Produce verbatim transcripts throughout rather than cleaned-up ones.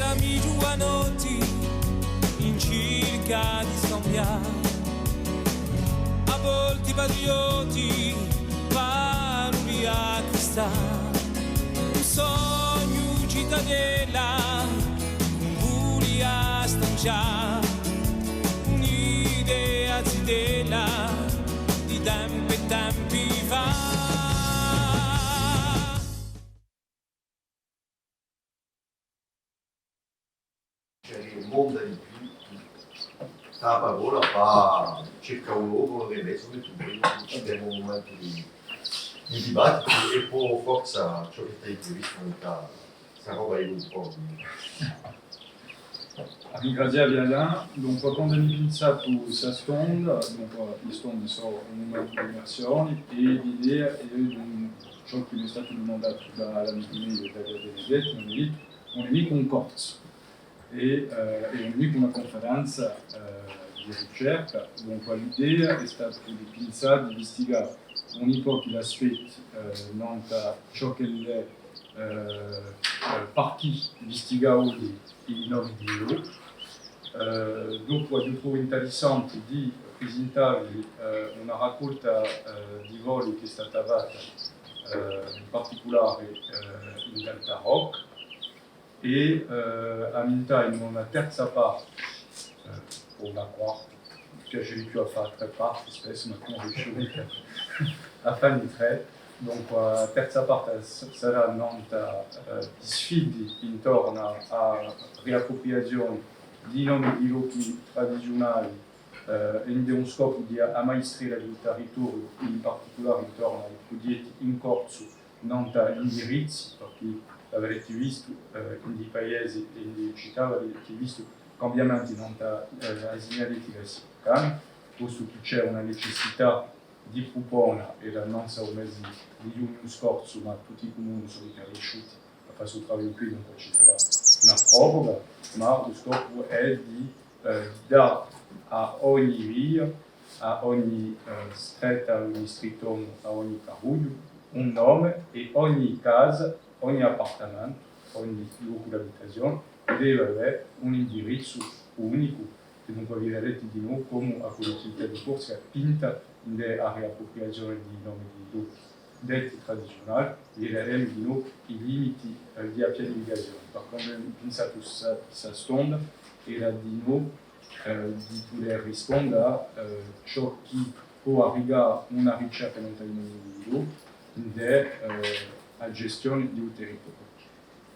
Amicu a notti in circa di scambià, a volti patriotti, paroli a cristà, un sognu citadella, un vulia stancià, un'idea zitella di tempi e tempi fa. Ci hè monda di più, sta parolla pà circà un locu, un rimediu, ci hè un mumentu di, di dibattitu è po forsa ciò chì t'hai previstu in sta, sta roba di un pocu. À ringrazià vi Alain, dunque, quandu mi pinsatu sta stonda, dunque, i stondi sò un mumentu d'immersioni è l'idea hè un, ciò chì m'hè statu dumandatu da l'amicu meiu David Benedetti, ùn hè, ùn hè micca un corsu. È, eh, hè micca una cunferenza, eh, di ricerca, dunque l'idea hè stata di pinsà, di investigà un pocu l'aspetti, eh, nant'à ciò ch'ellu hè, eh, eh, parchì investigà oghji i nomi di locu. Eh, dopu aghju trovu interessante di prisintavvi, eh, una raccolta, eh, di foli chì hè stata fatta, eh, in particulare, eh, in Delta Rocca, è, eh, à mintà in una terza parte, eh, o una quarta, mi piace di più à fà trè parti spessu, ma ùn riescu micca à fà in trè. Dunque, a terza parte s-, sarà nant'à, eh, i sfidi intornu à a riappropriazioni di nomi di lochi tradiziunali, eh, ind'è un scopu di a-, ammaistrà u territoriu, in particulare intornu à i prughjetti in corsu, nant'à l'indirizzu, perchè l'avareti vistu, eh, in i paesi è in i cità, avareti vistu cambiamenti nant'à, eh, a signaletica siciliana, postu chì ci hè una necessità di prupona, è da nanzu à u mesi di ghjugnu scorsu, ma tutti i cumuni sò micca riesciuti à fà stu travagliu quì, dunque ci sarà una proroga, ma u scopu hè di eh, dà à ogni via, à ogni, eh, stretta, à ogni strittonu, à ogni carrughju, un nome, è ogni casa, ogni appartamentu, ogni locu d'abitazione, deve avè un indirizzu unicu, è dunque videreti dinò comu a Cullettività di Corsica pinta ind'è a riappropriazione di i nomi di lochi detti tradiziunali, videremu dinò i limiti, eh, di a pianificazione. Par cui aghju pinsatu sta, sta stonda era dinò, eh, di pudè risponde à, eh, ciò chì pò arricà una ricerca in un termine di sviluppu, ind'è, eh, a gestione di un territoriu.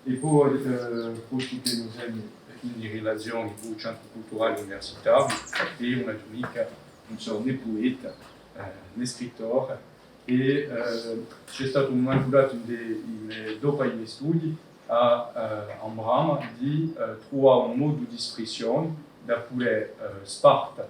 È po, eh, postu chì no semu in i rilazioni cù u Centru Culturale Universitariu, eiu ùn sò micca, ùn sò nè pueta, eh, nè scrittore, è, eh, ci hè statu un mumentu datu in, in, dopu i me studii à, eh, a brama di, eh, truvà un modu d'espressione da pudè, eh, sparta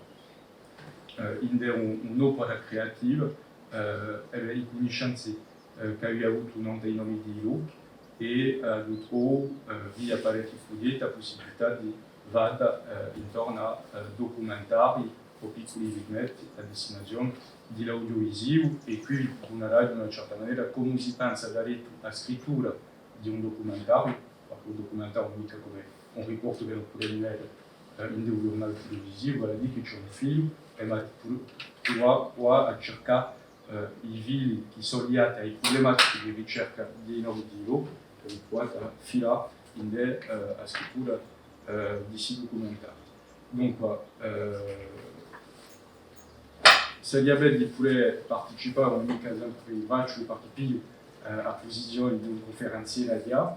eh, ind'è un, un'opera creativa, eh, è bè, i cunniscenzi, eh, ch'avia avutu nant'à i nomi di i lochi, è, eh, aghju trovu, eh, via parechji prughjetti, a pussibilità di fà, eh, intornu à, eh, ducumentarii o picculi vignetti à destinazione di l'audiovisivu, è quì dunaraghju in una certa manera comu si pensa daretu à a scrittura di un ducumentariu, perchè un ducumentariu ùn hè micca cum'è un riportu chì no pudemu vede, eh, ind'è un ghjurnale televisivu, vale à dì chì ci hè un filu, è ma pru-, pruvà, pruvà à circà, eh, i fili chì sò liati à i prublematichi di ricerca di i nomi di i lochi, è pruvà à filà ind'è, eh, a scrittura, eh, di sti ducumentarii. Dunque, eh, saria bellu di pudè participà, ùn hè micca sempre facili, parchì pigliu, eh, a pusizione di un cunferenzieri, eh,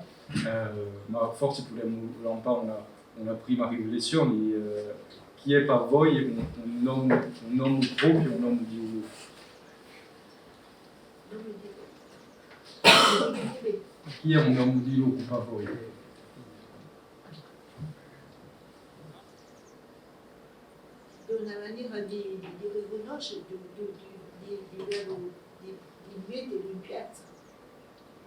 ma forse pudemu lampà una, una prima riflessione, eh, chì hè pà voi un, un nomu, un nomu propiu, un nomu di un locu? Chì hè un nomu di locu pà voi? D'una manera di, di, di ricunnosce, di, di, di, di, di, di, di, di metterlu in piazza.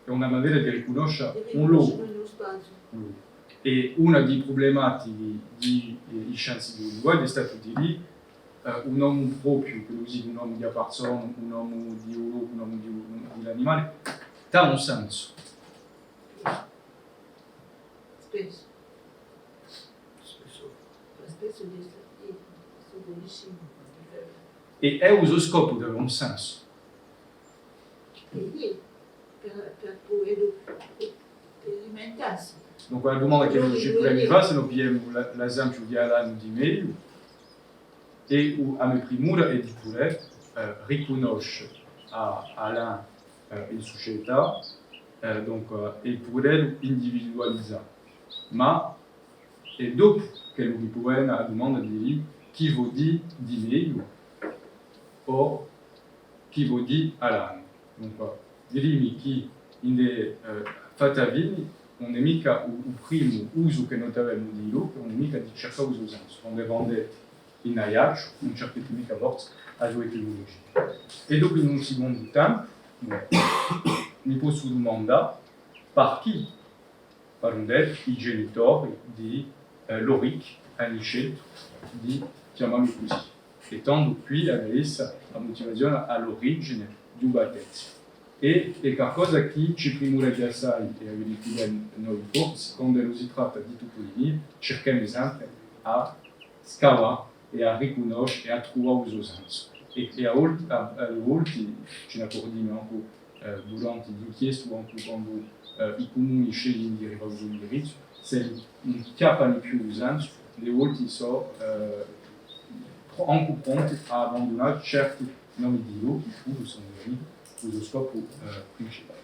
Hè una manera di ricunnosce un locu. Di ricunnosce un spaziu. Un locu. È una di i prublematichi di, eh, i scienzi di u linguaghju hè statu di dì, eh, un nomu propiu, chì ùn sia un nomu di a parsona, un nomu di u locu, un nomu di u, di l'animale, t'hà un sensu. Spessu. Questu hè, hè, hè bellissimo. È hè u so scopu d'avè un sensu. È iè, per, per pudè, per alimentassi. Dunque, a dumanda chì no ci pudemu fà, s'è no pigliemu l', l'esempiu di Alan Di Meglio, è u, a me primura hè di pudè, eh, ricunnosce à Alan, eh, in sucietà, eh, dunque, è pudè lu individualizà. Ma È dopu ch'ellu ripone à a dumanda di dì chì vò dì Di Meglio o chì vò dì Alan. Dunque, dirimi chì in de, eh, fatta fini, ùn hè micca u, u primu usu chì no t'avemu di lu, ùn hè micca di circà u so sensu. Quandu vo andeti in Aiacciu, ùn circheti micca forse a so etimulugia. È dopu in un sicondu tempu, mi possu dumandà parchì Par un dettu, i genitori di, eh, Loric ani sceltu di chjamà mi cusì. È tandu quì avemu a mutivazione à l'origine di u battezzu. È, hè qualcosa chì ci primureghja assai, è avete di piglià noi Corsi, quand'ellu si tratta di tupunimia, circhemu sempre à scavà è à ricunnosce è à truvà u so sensu. È, è à volt-, à, à volti ci n'accurghjimu ancu, eh, duranti l'inchiesta o ancu quandu, eh, i cumuni sceglini di rifà u so indirizzu, s'elli ùn chjappani più u sensu, di volti sò, eh, pro-, ancu pronti à abbandunà certi nomi di lochi, chì puru sò u so scopu, eh, principali.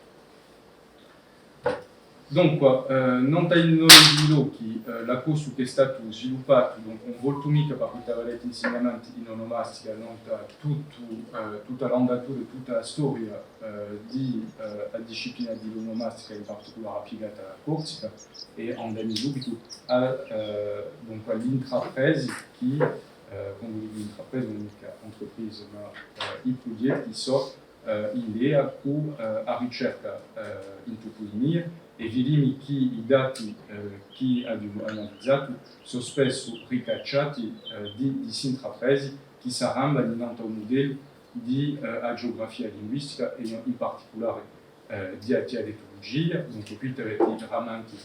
Dunque, eh, nant'à i nomi di lochi, eh, l'accostu chì hè statu sviluppatu, dunque, ùn voltu micca par quiddu chì avete insignamenti in onomastica, nant'à tuttu, eh, tutta l'andatura è tutta a storia, eh, di, eh, a disciplina di l'onomastica, in particulare applicata à a Corsica, è andemu subitu à, eh, dunque, à l'intrapresi chì, eh, quandu dicu intrapresi, ùn hè micca entreprise, ma, eh, i prughjetti chì sò eh, in leia cù, eh, a ricerca, eh, in tupunimia, è vidimi chì i dati, eh, chì aghju analizatu sò spessu ricacciati, eh, di, di st'intrapresi chì s'arrambani nant'à u mudellu di, eh, a geugrafia linguistica è in, in particulare, eh, di a dialettulugia, dunque quì t'aveti rammenti,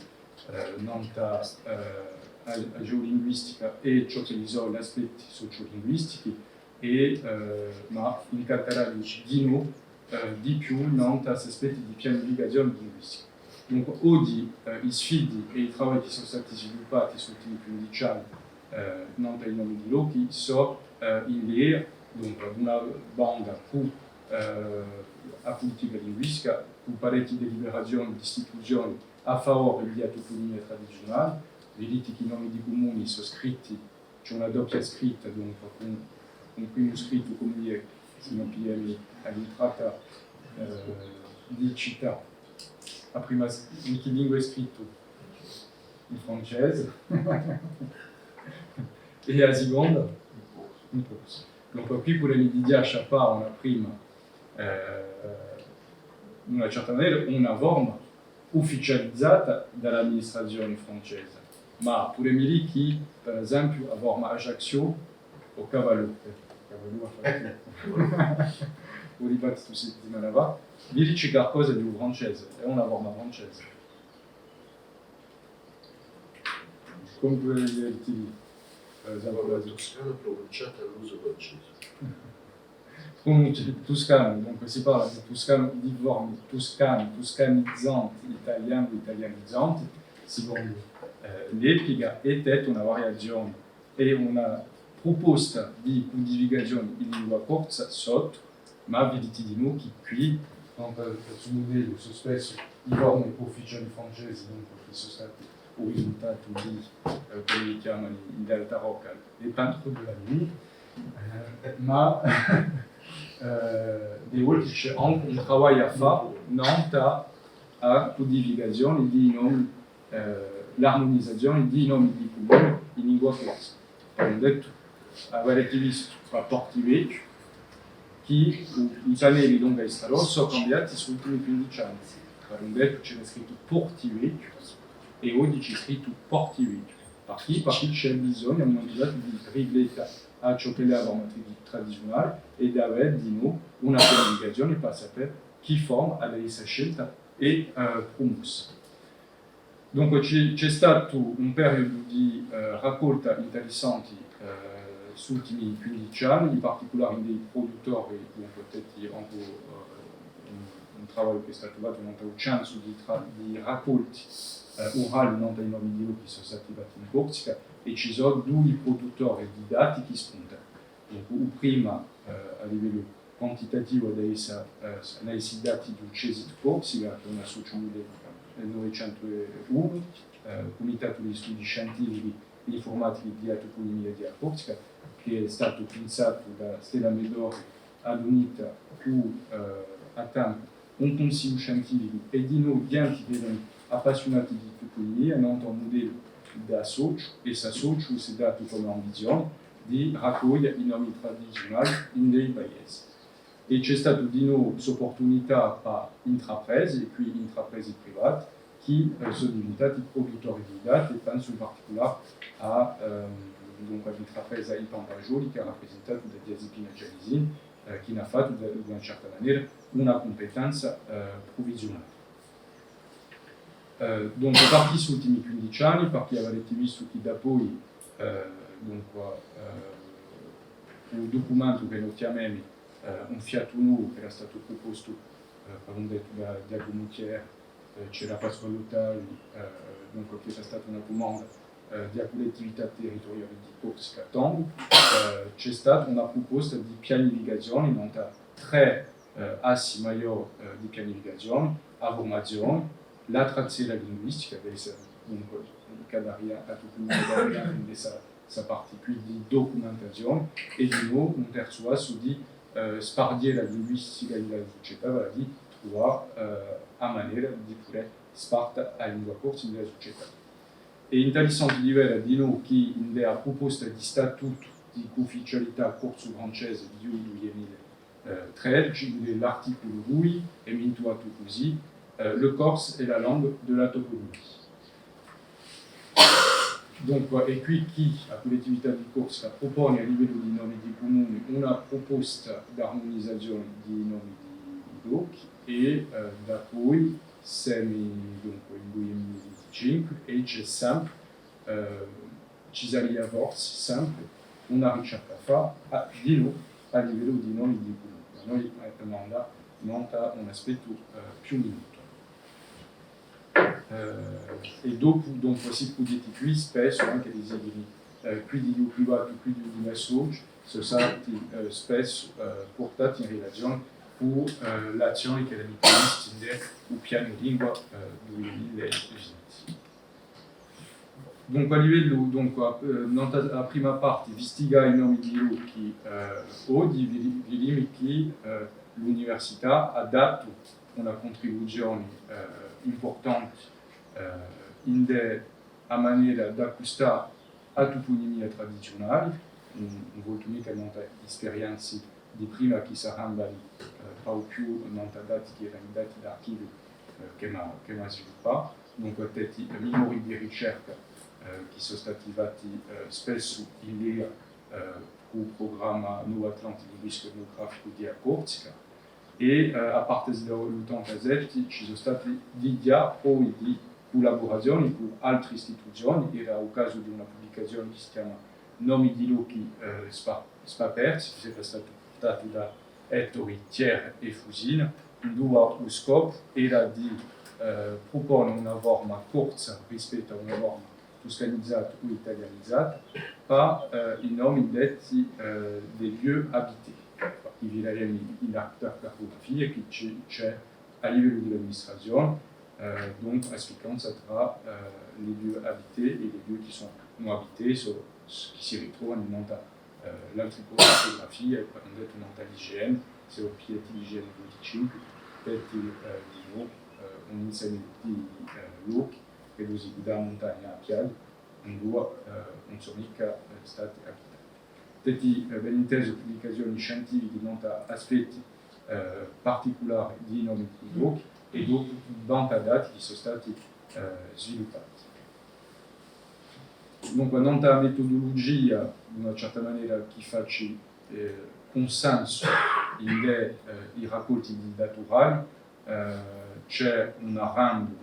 eh, nant'à, eh, a, a geulinguistica è ciò ch'elli sò l'aspetti sociolinguistichi, è, eh, ma incalcarà di, di più, eh, di più nant'à st'aspetti di pianificazione linguistica. Dunque, oghji, eh, i sfidi è i travagli chì sò stati sviluppati sti ultimi quindici anni, eh, nant'à i nomi di lochi, sò, eh, in leia, dunque, d'una banda cù, eh, a pulitica linguistica, cù parechji deliberazioni d'istituzioni à favore di a tupunimia tradiziunali, viditi chì i nomi di cumuni sò scritti Ci hè una doppia scritta, dunque, cù un, un primu scrittu, cum'è dì, s'è no pigliemu à l'intrata, eh, di cità. A prima s-, in chì lingua hè scrittu? In francese. È a siconda? In corsu. Dunque, quì pudemu digià sciappà una prima, eh, in una certa manera, una forma ufficializata da l'amministrazione francese, ma pudemu dì chì, per esempiu, a forma Ajaccio o Cavallò, eh, Cavallò hà fattu u dibattitu settimana fà, vi dici qualcosa di u francese, hè una forma francese. Comu pudemu dì, per esempiu, la tuscana prununciata à l'usu francese. Pronunci-, tuscanu, dunque si parla di tuscanu, di formi tuscani, tuscanizanti, italiani, italianizanti, sicondu, eh, l'epica, è tè una variazione è una pruposta di cudificazioni in lingua corsa sottu, ma viditi dinò chì quì, dunque, per stu mudellu, sò spessu i formi ufficiali francesi, dunque, chì sò stati u risultatu di, eh, cumu li chjamani in Delta Rocca, les peintres de la nuit, eh, ma, eh, di volti ci hè ancu un travagliu à fà nant'à a cudificazioni di i nomi, eh, l'armunizazioni di i nomi di i cumuni in lingua corsa. Par un dettu, avareti vistu à Portivechju, chì u, i pannelli longu à a strada sò cambiati sti ultimi quindici anni. Par un dettu c'era scrittu Portivechju è oghji c'hè scrittu Portivechju. Parchì? Parchì c'hè bisognu à un mumentu datu di rifletta à ciò ch'ella hè a forma tradi-, tradiziunale è d'avè dinò una pianificazione per sapè chì forma hà da essa scelta è, eh, prumossa. Dunque, ci hè, ci hè statu un periudu di, eh, raccolta interessanti, eh, st'ultimi quindici anni, in particulare indè i pruduttori, dunque, detti ancu, eh, un, un travagliu chì hè statu fattu nant'à u censu di tra-, di raccolti, eh, urali nant'à i nomi di lochi chì sò stati fatti in Corsica, è ci sò dui pruduttori di dati chì spuntanu. Dunque, u prima, eh, à livellu quantitativu, hà da essa, eh, hà da essa i dati di u CESIT Corsica, chì hè un associu di u mille novecentu è unu, eh, Cumitatu di Studii Scientifichi è Infurmatichi di a Tupunimia di a Corsica, chì hè statu pinsatu da Stella Medori, adunita cù, eh, à tempu un cunsigliu scientificu è dinò ghjenti chì eranu appassiunati di tupunimia, nant'à un mudellu d'associu, è st'associu s'hè datu cum'è ambizioni di raccoglia i nomi tradiziunali indè i paesi. È ci hè statu dinò st'opportunità pà intrapresi, è quì intrapresi privati, chì, eh, sò diventati pruduttori di dati, è pensu in particulare à, ehm, dunque, à l'intrapresa I Pampasgioli, chì hè raprisentata da Ghjaseppina Gianisini, eh, chì n'hà fattu, da, d'una certa manera, una cumpetenza, eh, pruvisunale. Eh, dunque, parchì st'ultimi quindici anni, parchì avareti vistu chì dapoi, eh, dunque, eh, u ducumentu chì no chjamemi, eh, Un fiatu novu, chì era statu prupostu, eh, par un dettu da Ghjacumu Thiers, eh, c'era Pasquale Ottavi, eh, dunque, chì era stata una dumanda, eh, di a Cullettività Territuriale di Corsica, tandu, eh, ci hè stata una pruposta di pianificazioni nant'à trè, eh, assi maiori, eh, di pianificazioni, a furmazioni, a trazzera linguistica, chì hè, dunque, chì hà da ri-, hà tuttu da ri-, indè sta, sta parti quì di ducumentazioni, è dinò un terzu assu di, eh, sparghjera linguistica di a sucetà, vale à dì truvà, eh, a manera di pudè sparta a lingua corsa indè a sucetà. Hè interessanti di veda dinò chì indè a pruposta di statutu di cuufficialità corsu-francese di u dui mila, eh, tredeci, indè l'articulu dui, hè mintuatu cusì, eh, le corse est la langue de la toponymie. Dunque, hè quì chì a Cullettività di Corsica pruponi à livellu di nomi di cumuni una pruposta d'armunizazioni di i nomi di, di lochi è, eh, dapoi semi, dunque, in dui mila vinticinque è ci hè sempri, eh, ci saria forsi sempri una ricerca à fà, à, dinò, à livellu di nomi di cumuni. Ma noi, eh, andemu nant'à un aspettu, eh, più minutu. Eh, è dopu, dunque, sti prughjetti quì, spessu ancu di, eh, quiddi di u privatu, quiddi di l'associu, sò stati, eh, spessu, eh, purtati in rilazioni cù, eh, l'azzioni chì erani previste indè u pianu lingua, eh, dui mila è vinti. Dunque, à livellu, dunque, eh, nant'à a prima parti, fistigà i nomi di lochi, eh, oghji, vi-, vidimi chì, eh, l'università hà datu una cuntribuzioni, eh, impurtanti, eh, indè a manera d'accustà a tupunimia tradiziunali, ùn, ùn voltu micca nant'à i sperienzi di prima chì s'arrembani, eh, pà u più nant'à dati chì erani dati d'archiviu, eh, ch'emu, ch'emu sviluppatu. Dunque, detti, eh, mimori di ricerca, eh, chì sò stati fatti, eh, spessu in leia, eh, cù u prugramma Novu Atlanti linguisticu etnugraficu di a Corsica. È, eh, à partesi da l'ottantasetti ci sò stati dighjà provi di cullaburazioni cù altri istituzioni, era u casu di una publicazioni chì si chjama Nomi di lochi, eh, spa-, spaperti, chì s'era statu purtatu da Ettori, Thiers è Fusina, induva u scopu era di, eh, prupone una forma corsa rispettu à una forma tuscanizata o italianizata, pà, eh, i nomi detti, eh, des lieux habités. Parchì vidaremi in a cartugrafia chì ci hè, ci hè à livellu di l'amministrazioni, eh, donc, a spiccanza trà, eh, les lieux habités è les lieux qui sont non habités, sò, chì si ritrovani nant'à, eh, l'altri cartugrafii, è par indettu nant'à l'I G N, s'è vo piglieti l'I G N vinticinque, detti, eh, dinò, eh, un inseme di, eh, lochi, chì si, da a muntagna à a piaghja, induva, eh, ùn sò micca, eh, stati abitati. Detti, eh, ben intesu, publicazioni scientifichi nant'à aspetti, eh, particulari di i nomi di lochi è dopu nant'à dati chì sò stati, eh, sviluppati. Dunque, nant'à a metudulugia, d'una certa manera, chì faci, eh, cunsensu indè, eh, i raccolti di dati urali, eh, ci hè un arrendu,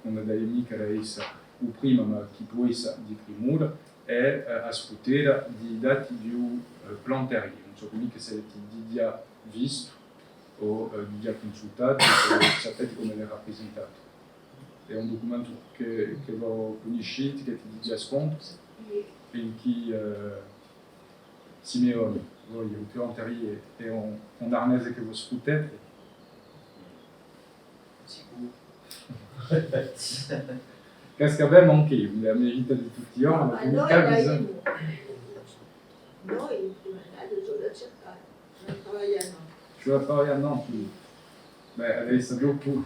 ùn hà da esse micca da esse u prima, ma chì pò esse di primura, hè, eh, a sfruttera di i dati di u, eh, Plan Terrier. Ùn sò micca s'è l'aveti digià vistu o, eh, digià cunsultatu, o sapeti cumu hè raprisentatu. Hè un ducumentu chì, chì vo cunnisciti, chì aveti digià scontu, in chì, eh, Simeoni, voi, u Plan Terrier hè un, un arnese chì vo sfrutteti? Sicuru. Casca bè, ma ancu eiu, a me vita di tutti i ghjorni, ma... Allora, micca bisognu. Noi, in prima analisi, ci vole à circà. Ci vole à travaglià, nò? Ci vole à travaglià, nò, quindi. Bè, avà dopu,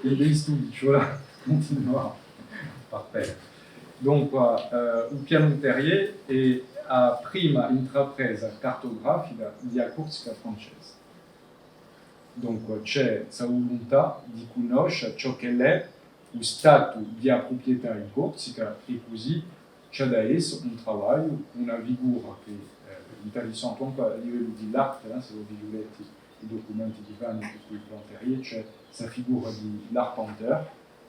in i studii, ci vole à cuntinuà. Parfait. Dunque, eh, u Pianu Terrier hè a prima intrapresa cartugrafica di a Corsica francese. Dunque, ci hè sta vuluntà di cunnosce ciò ch'ellu hè u statu di a pruprietà in Corsica, è cusì ci hà da esse un travagliu, una figura chì, eh, hè interessante ancu à livellu di l'arte, eh, s'è vo vuleti i ducumenti chì fannu cù u Plan Terrier, ci hè sta figura di l'arpenteur,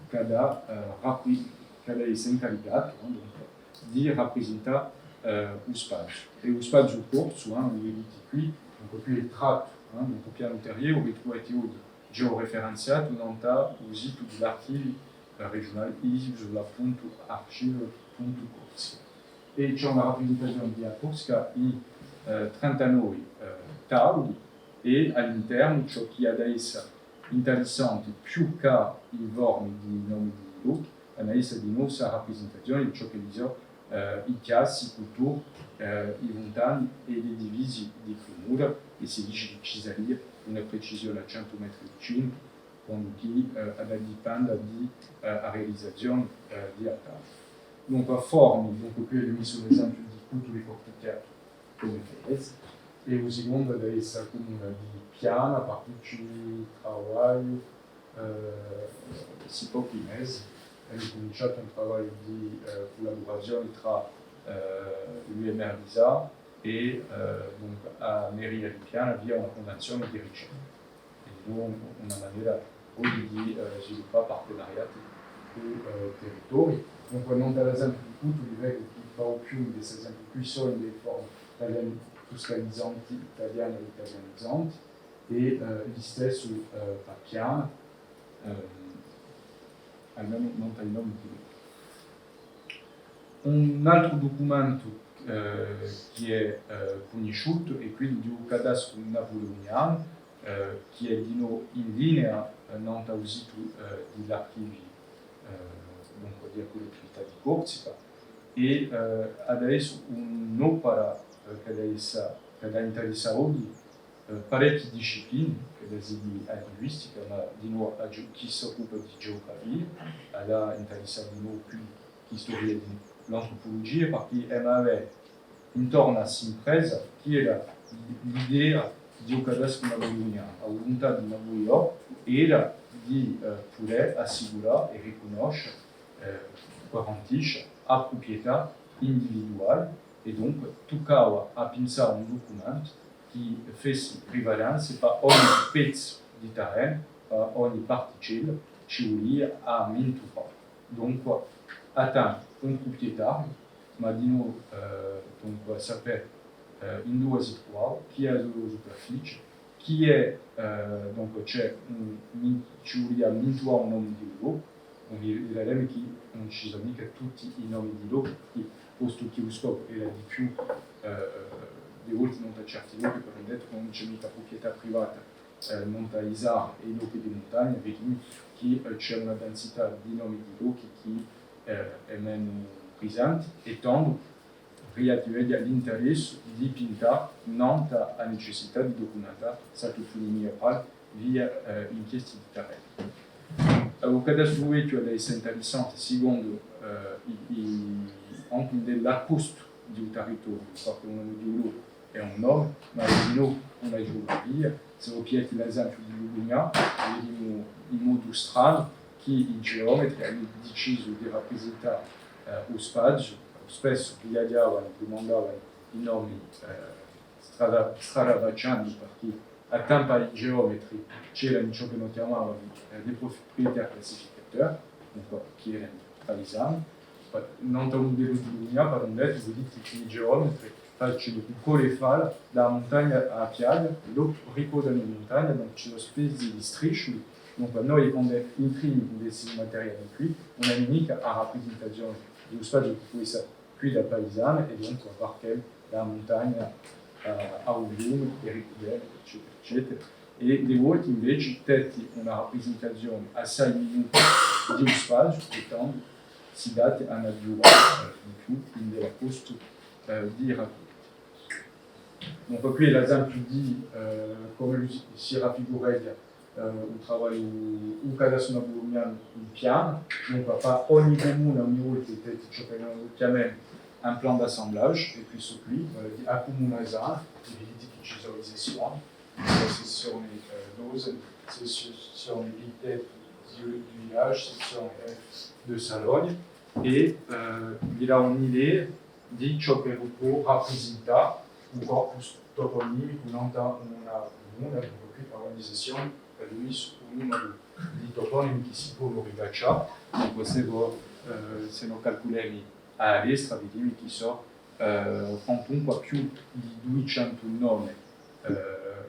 chì hà da, eh, rapri-, chì hà da esse incaricatu, eh, dunque, di raprisentà, eh, u spaziu. È u spaziu corsu, eh, u viditi quì, dunque quì hè trattu, eh, dunque u Pianu Terrier, u ritruveti oghje georeferenziatu nant'à u situ di l'archiviu, eh, regiunali, isula puntu archive puntu corsica. È ci hè una raprisentazione di a Corsica in, eh, trentanovi, eh, tauli, è à l'internu ciò chì hà da esse interessante, più chè i formi di i nomi di i lochi, hà da esse dinò sta raprisentazione di ciò ch'elli sò, eh, i chjassi, i culturi, eh, i funtani è l'edifizii di primura, è si dici chì ci saria una precisione à centu metri vicinu, quandu chì, eh, hà da dipenda di, eh, a realizazione, eh, di a tana. Dunque, a forma, dunque, quì aghju missu l'esempiu di Cutuli Cortichjatu, cum'è vedeti, è u sicondu hè sta cumuna di Piana, parchì ci travagliu, eh, sti pochi mesi, hè incuminciatu un travagliu di, eh, cullaburazione trà, eh, l'U M R Lisa è, eh, dunque, a meria di Piana via una cunvenzione di ricerca. È dinò una manera poi di, eh, sviluppà partenariati cù, eh, territorii. Dunque, nant'à l'esempiu di Cutuli, vecu chì và più in questu esempiu, quì sò in e forme taliane, tuscanizanti, taliane è italianizanti, è, eh, listessu, eh, pà Piana, ehm, almenu nant'à i nomi di... Un altru ducumentu, eh, chì hè, eh, cunnisciutu hè quellu di u cadastru napuliunianu, eh, chì hè dinò in linea, eh, nant'à u situ, eh, di l'archiviu, eh, dunque, di a Cullettività di Corsica, è, eh, hà da esse un'opera, eh, chì hà da esse, chì hà da interessà oghje, eh, parechji discipline, chì hè a linguistica, ma dinò aghju chì s'occupa di geugrafia, hà da interessà dinò più chì storia di l'antropulugia, parchì emu à avè intornu à st'impresa chì era l'idea di u cadastru napuliunianu, a vuluntà di Napuliò era di, eh, pudè assicurà è ricunnosce, eh, garantisce a pruprietà individuale, è dunque tuccava à pinsà à un ducumentu chì fessi privalenza pà ogni pezzu di terrenu, pà ogni particella, ci vulia à mintuprà. Dunque, à tantu un pruprietariu, ma dinò, eh, dunque, sapè, eh, induve si truvava, chì hè a so superficie, chì hè, eh, dunque, ci hè un, min-, ci vulia mintuprà un nomu di u locu, ùn vi, vi diremi chì ùn ci sò micca tutti i nomi di lochi, parchì, postu chì u scopu era di più, eh, di volte nant'à certi lochi, per un dettu, quandu ùn ci hè micca pruprietà privata, eh, nant'à i sarri è i lochi di muntagna, vidimu chì, eh, ci hè una densità di nomi di lochi chì, eh, hè menu prisenti, è tandu riativeglia l'interessu di pintà nant'à a necessità di ducumentà sta tupunimia orali via, eh, inchiesti di terrenu. Eh, u cadastru vechju hà da esse interessante, sicondu, eh, i, i, ancu in l'accustu di u territoriu, parchì un nomu di u locu hè un nomu, ma dinò una geugrafia. S'è vo piglieti l'esempiu di Lubignà, vidimu in modu stranu chì i geometri anu dicisu di raprisintà, eh, u spaziu, spessu viaghjavanu, dumandavanu i nomi, eh, strada-, strada facendu, parchì à tempu i geometri c'eranu ciò chì no chjamavanu, eh, des propriétaires classificateurs, dunque, chì eranu paisani, pa-, nant'à u mudellu di Bologna, par un dettu, viditi chì i geometri facenu u colla è falla da a muntagna à a piaghja, dopu ricoddanu in muntagna, dunque ci sò spezii di strisciuli, dunque noi quandu intremu in sti materiali quì, ùn avemu micca a raprisentazioni di u spaziu chì pò essa quì da paisana è dunque parchì da a muntagna, eh, à u fiume, è ricuddemu, eccetera, eccetera. È di volti inveci detti una raprisentazioni assai minuta di u spaziu, è tandu si dati una durata, eh, di più in l'appostu, eh, di i raconti. Dunque, quì hè l'esempiu di, eh, cumu si, si raffigureghja, eh, u travagliu, u cadastru napulionianu in pianu. Dunque, pà ogni cumuna, ogni volta, detti ciò chì noi chjamemu un plan d'assemblage, hè questu quì, vale à dì a cumuna sana, è viditi chì ci sò i sezzioni, sezzioni, eh, d'Oseri, sezzioni di, di, di village, sezzioni, eh, di Salogna, è, eh, vi dà un'idea di ciò ch'ellu pò raprisintà u corpus toponimicu nant'à una cumuna, dunque quì par ogni sezzioni, avemu missu un numeru di toponimi chì si ponu ricaccià, dunque s'è no, eh, s'è no calculemu à a destra, vidimu chì sò, eh, quantunque più di duiecentu nomi, eh,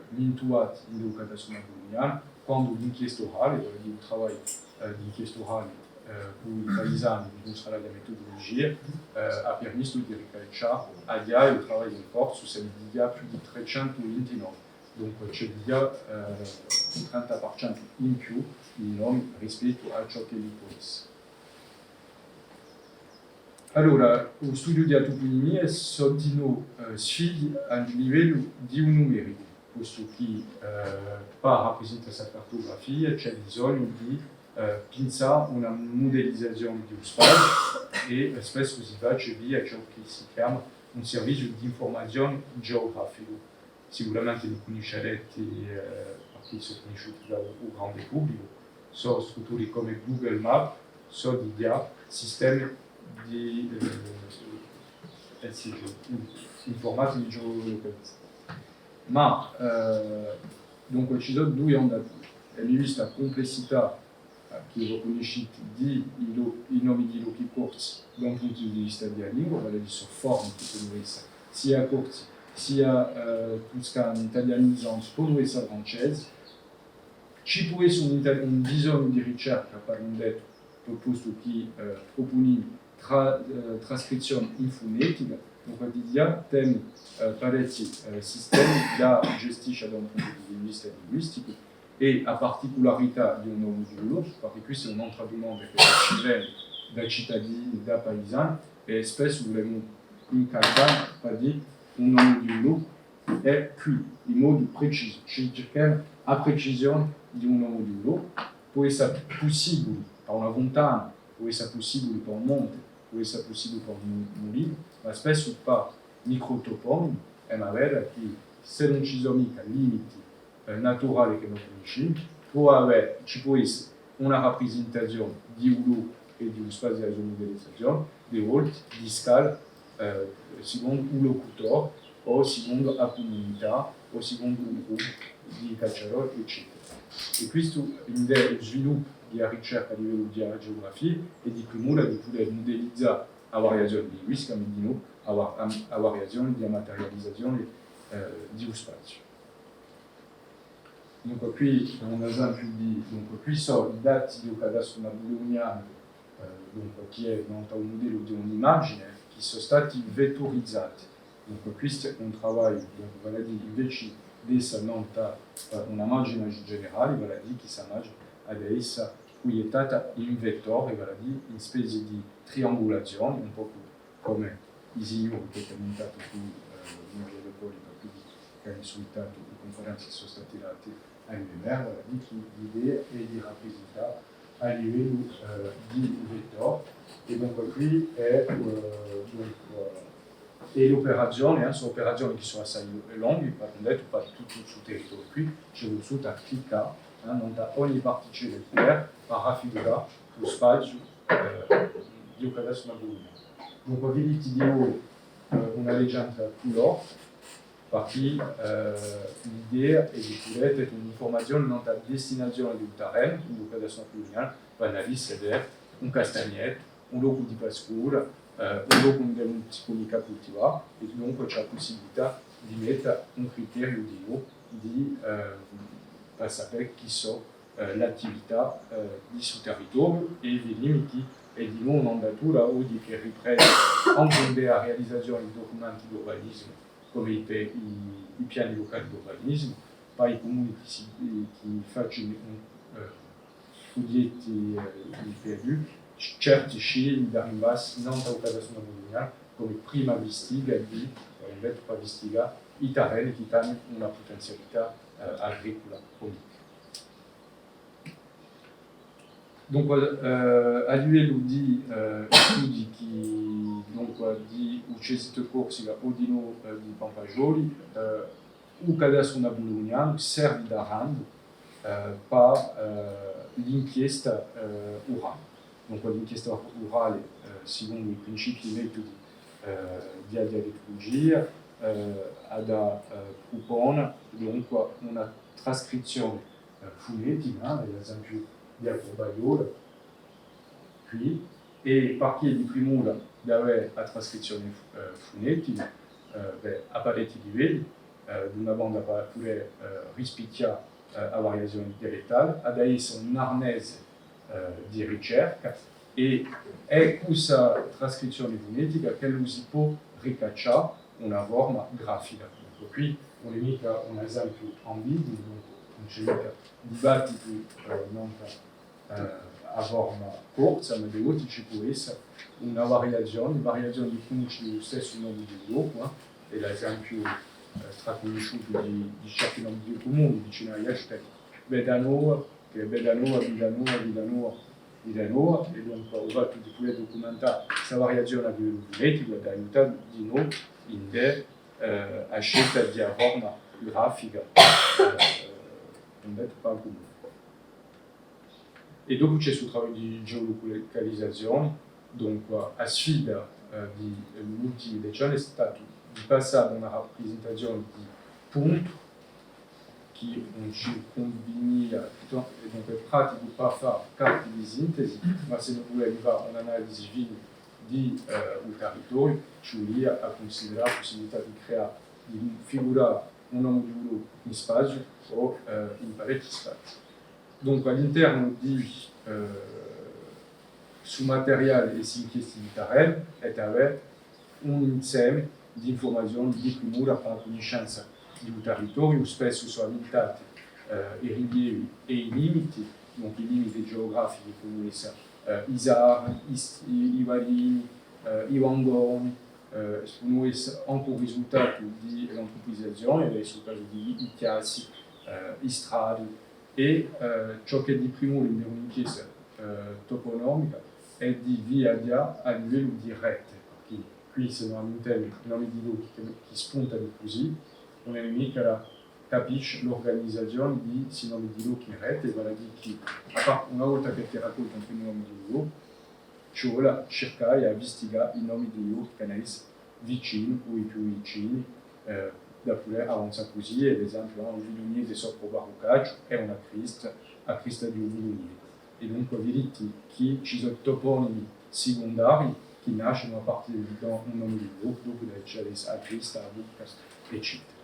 mintuvati in u cadastru napulionianu, quandu l'inchiesta orali, vale à dì u travagliu, eh, d'inchiesta orali, eh, cù i paisani, dimustrà a metodulugia, eh, hà permissu di ricaccià à dighjà u travagliu in corsu, s'ellu hè dighjà più di trecentu vinti nomi. Dunque, ci hè dighjà, eh, un trenta par centu in più di nomi rispettu à ciò ch'elli pò essa. Allora, u studiu di a tupunimia sò dinò, eh, sfidi à livellu di u numericu, postu chì, eh, pà raprisintà sta cartugrafia ci hè bisognu di, eh, pinsà una mudellizazioni di u spaziu è, eh, spessu si faci via ciò chì si chjama un serviziu d'infurmazioni geograficu. Sicuramenti ùn cunnisciareti, eh, parchì sò cunnisciuti da u, u grande publicu, sò strutturi cum'è Google Maps, sò dighjà sistemi di, eh, eh sì, in-, infurmatichi di geolocalizzazioni. Ma, eh, dunque, ci sò dui andaturi. È mi vista a cumplessità, eh, chì vo cunnisciti di i lo-, i nomi di i lochi corsi da un puntu di vista di a lingua, vale à dì sò formi chì ponu essa sia corsi, sia, eh, tuscani, talianizanti, ponu essa francesi. Ci pò essa un inter-, un bisognu di ricerca, par un dettu, postu chì, eh, prupunimu tra-, eh, trascrizzioni in funetica, dunque dighjà teni, eh, parechji, eh, sistemi da gestiscia da un puntu di vista linguisticu, è a particularità di u nomu di u locu, parchì questa hè un'antra dumanda chì ci veni da citadini, da paisani, è spessu vulemu incalcà, par dì, u nomu di u locu, è quì, in modu precisu, ci circhemu a precisioni di u nomu di u locu, pò essa pussibuli pà una funtana, pò essa pussibuli pà un monti, pò essa pussibuli pà un mu-, mulinu, ma spessu pà microtoponimi, è ma vera chì s'ellu ùn ci sò micca limiti, eh, naturali chì no cunniscimu, pò avè, ci pò essa una raprisentazioni di u locu è di u spaziu di a so mudellizazioni, di volti, di scala, eh, sicondu u locutori, o sicondu a cumunità, o sicondu u gruppu di cacciadori, eccetera. È questu, ind'è u sviluppu di a ricerca à livellu di a geografia, hè di primura di pudè mudellizà a variazioni linguistica, ma dinò a va-, a, a variazioni di a materializazioni, eh, di u spaziu. Dunque, quì hè un esempiu di, dunque, quì sò i dati di u cadastru napulionianu, eh, dunque, chì hè nant'à u mudellu di un'imagini, chì sò stati vetturizati. Dunque, questu hè un travagliu, dunque, vale à dì, inveci d'essa nant'à, eh, una imagini generali, vale à dì chì sta imagini hà da essa pruiettata in vettori, vale à dì in spezii di triangulazioni, un pocu cum'è i signori chì anu mintuvatu quì, eh, in Via Cattolica, quindi chì anu suitatu e cunferenze chì sò stati dati à l'U M R, vale à dì chì l'idea hè di raprisintà à livellu, eh, di vettori, è dunque quì hè, eh, dunque, è l'operazioni, eh, sò operazioni chì sò assai longhi, par un dettu, par tuttu stu territoriu quì, ci hè vulsutu à cliccà, eh, nant'à ogni particella di terra, par raffigurà u spaziu, eh, di u cadastru napulionianu. Dunque, viditi dinò, eh, una legenda à culori, parchì, eh, l'idea hè di pudè dà un'infurmazioni nant'à a destinazioni di u terrenu, quindi u cadastru napulionianu, vale à dì s'ellu hè un castagnetu, un locu di pascolu, eh, un locu induve ùn si pò micca cultivà, è dunque ci hè a pussibilità di metta un criteriu di, di, eh, per sapè chì sò, eh, l'attività, eh, di stu territoriu è i limiti, è dinò un'andatura oghje chì riprende ancu induve a realizazione di ducumenti d'urbanisimu, cum'è i pe-, i, i piani lucali d'urbanisimu, pà i cumuni chì si, chì facenu un, eh, prughjetti, eh, di P L U, c-, certi scegli d'arrivà nantu à u cadastru napulionianu cum'è prima vistiga di, eh, mettu pà vistigà i terreni chì t'ani una putenzialità, eh, agricula o micca. Dunque, eh, à livellu di, eh, studii chì, dunque, di u CESIT Corsica o dinò, eh, di Pampasgioli, eh, u cadastru napulionianu servi da rangu, eh, pà, eh, l'inchiesta, eh, urale. Dunque, l'inchiesta urale, eh, sicondu i principii è i metudi, eh, di a dialettulugia, eh, hà da, eh, prupone, dunque, una trascrizzione, eh, funetica, eh, l'esempiu di a curbaghjola, quì, è parchì hè di primura d'avè a trascrizzione fu-, eh, funetica, eh, bè, à parechji livelli, eh, d'una banda pà pudè, eh, rispichjà, eh, a variazione dialettale, hà da esse un arnese, eh, di ricerca, è hè cù sta trascrizzione funetica ch'ellu si pò ricaccià una forma grafica. Eccu, quì ùn hè micca un esempiu ambigu, ùn ci hè micca dibattitu, eh, nant'à, eh, a forma corsa, ma di volte ci pò esse una variazione, variazione di prununcià u stessu nome di u locu, eh, è l'esempiu, eh, stracunnisciutu di, di certi nomi di cumuni, vicinu à Aiacciu, Bedanova, chì hè Bedanova, Vidanova, Vidanova, Vidanova, è dunque u fattu di pudè ducumentà sta variazione à livellu funeticu hà da aiutà dinò indè, eh, a scelta di a forma grafica, eh, indè pà u cumunu. È dopu ci hè stu travagliu di geolocalizzazione, dunque a sfida, eh, di, eh, l'ultimi deci anni hè statu di passà da una raprisentazione di puntu, chì ùn ci cunvinia, è dunque hè praticu pà fà carti di sintesi, ma s'è no vulemu fà un'analisi fina di, eh, u territoriu, ci vulia à cunsiderà a pussibilità di creà, di figurà un nomu di u locu in spaziu o, eh, in parechji spazii. Dunque, à l'internu di, eh, stu materiale è st'inchiesti di terrenu, hè d'avè un inseme d'infurmazioni di primura pà a cunniscenza di u territoriu, spessu sò ammintati, eh, i rilievi è i limiti, dunque i limiti geografichi, cum'è essa, eh, i sarri, i s-, i, i vallini, eh, i vangoni, eh, ponu essa ancu u risultatu di l'antrupizazioni, hè u casu di i chjassi, eh, i stradi, è, eh, ciò chì hè di primura in un'inchiesta, eh, toponomica hè di viaghjà à livellu di rete, parchì quì s'è no ammintemu i nomi di lochi chì, chì spuntanu cusì, ùn hè micca da capisce l'urganizazioni di sti nomi di lochi in rete, vale à dì chì, à parte una volta chì ti racconti un primu nomu di un locu, ci vole à circà è à vistigà i nomi di i lochi chì n'hà vicinu o i più vicini, eh, da pudè avanzà cusì, è, per esempiu, eh, u Viduniese sopra u Barrucacciu hè una crista, a crista di u Viduniese. È dunque viditi chì ci sò toponimi sicundarii chì nascenu à partiri da un nomu di locu, dopu da ci avè a crista, a bucca, eccetera.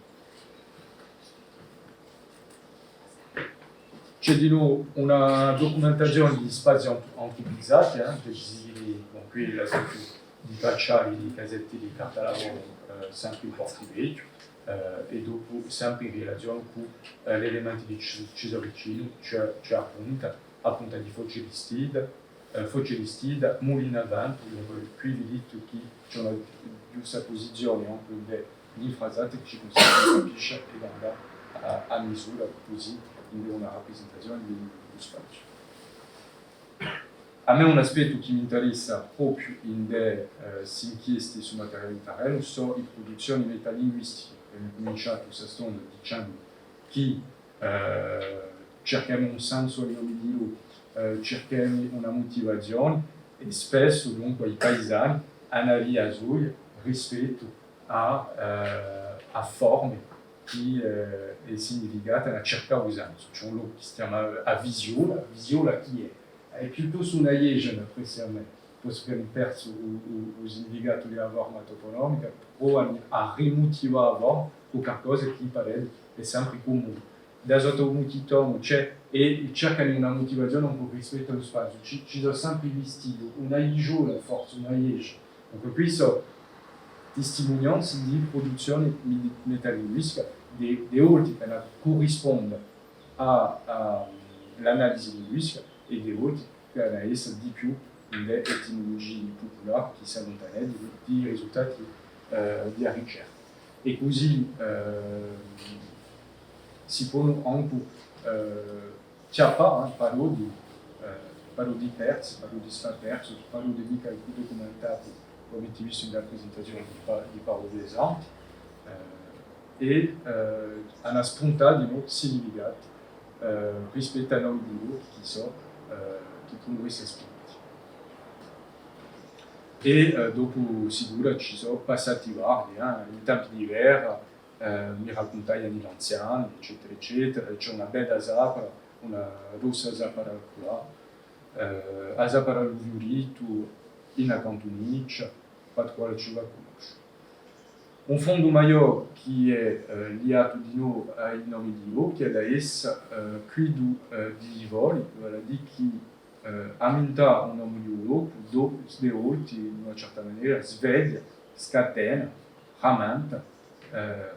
Ci hè dinò una ducumentazioni di spazii ant-, antrupizati, eh, per dì, bon, quì l'esempiu di cacciari, di casetti di carta lavoru, eh, sempri in Portivechju, eh, è dopu sempri in rilazioni cù, eh, l'elementi di ci, ci sò vicinu, ci hè, ci hè a punta, a punta di Foci Listida, eh, Foci Listida, Mulinu à Ventu, dunque quì viditi chì ci hè una ghjustapusizioni ancu indè l'infrasati chì ci cunsenti di capisce è d'andà à, à misura cusì indè una raprisentazioni di, di u spaziu. À mè un aspettu chì m'intaressa propiu indè, eh, st'inchiesti sù materiali in terrenu sò i pruduzzioni metalinguistichi. Avemu cuminciatu sta stonda dicendu chì eh, circhemu un sensu à i nomi di lochi, eh, circhemu una mutivazioni, è spessu, dunque, i paisani anu a via soia rispettu à, eh, à forme chì, eh, hè significata in a circa u sensu. Ci hè un locu chì si chjama, eh, a Visiola. A Visiola chì hè? Hè piuttostu una ghjesgia, d'apressu à mè, postu ch'anu persu u, u, u significatu di a forma toponomica, pruvanu à rimutivà a forma cù qualcosa chì pare hè sempri cumunu. Da sottu à u mutitonu ci hè, è cercanu una mutivazione un pocu rispettu à u spaziu. Ci, ci sò sempri visti una ghjesgia, forse una ghjesgia. Dunque, quì sò testimunianzi di pruduzzione mi-, metalinguistica, di, di volti chì anu à currisponde à, à l'analisi linguistica è di volti chì anu à esse di più in l'etimulugia pupulare chì s'alluntana di, di i risultati, eh, di a ricerca. È cusì, eh, si ponu ancu, eh, chjappà, eh, paroli, eh, paroli persi, paroli sfapersi, paroli micca documentati, cum'è avete vistu in a presentazione di pa-, di Paulu Desanti, eh, è, eh, anu à spuntà di novu significati, eh, rispettu à nomi di lochi chì sò, eh, chì ponu esse spinti. È, eh, dopu sicuru ci sò passati vari, eh, in tempi di guerra, eh, mi raccuntaiani l'anziani, eccetera, eccetera, è ci hè una bedda sapara, una rossa sapara culà, eh, a sapara à u fiuritu, in a cantuniccia, particulare ci vole à cunnosce. Un fondu maiò chì hè, eh, liatu di novu à i nomi di lochi, hè da essa, eh, quiddu, eh, di i foli, vale à dì chì, eh, à mintà un nomu di un locu, do-, di volti, in una certa manera, sveglia, scatena, rammenta, eh,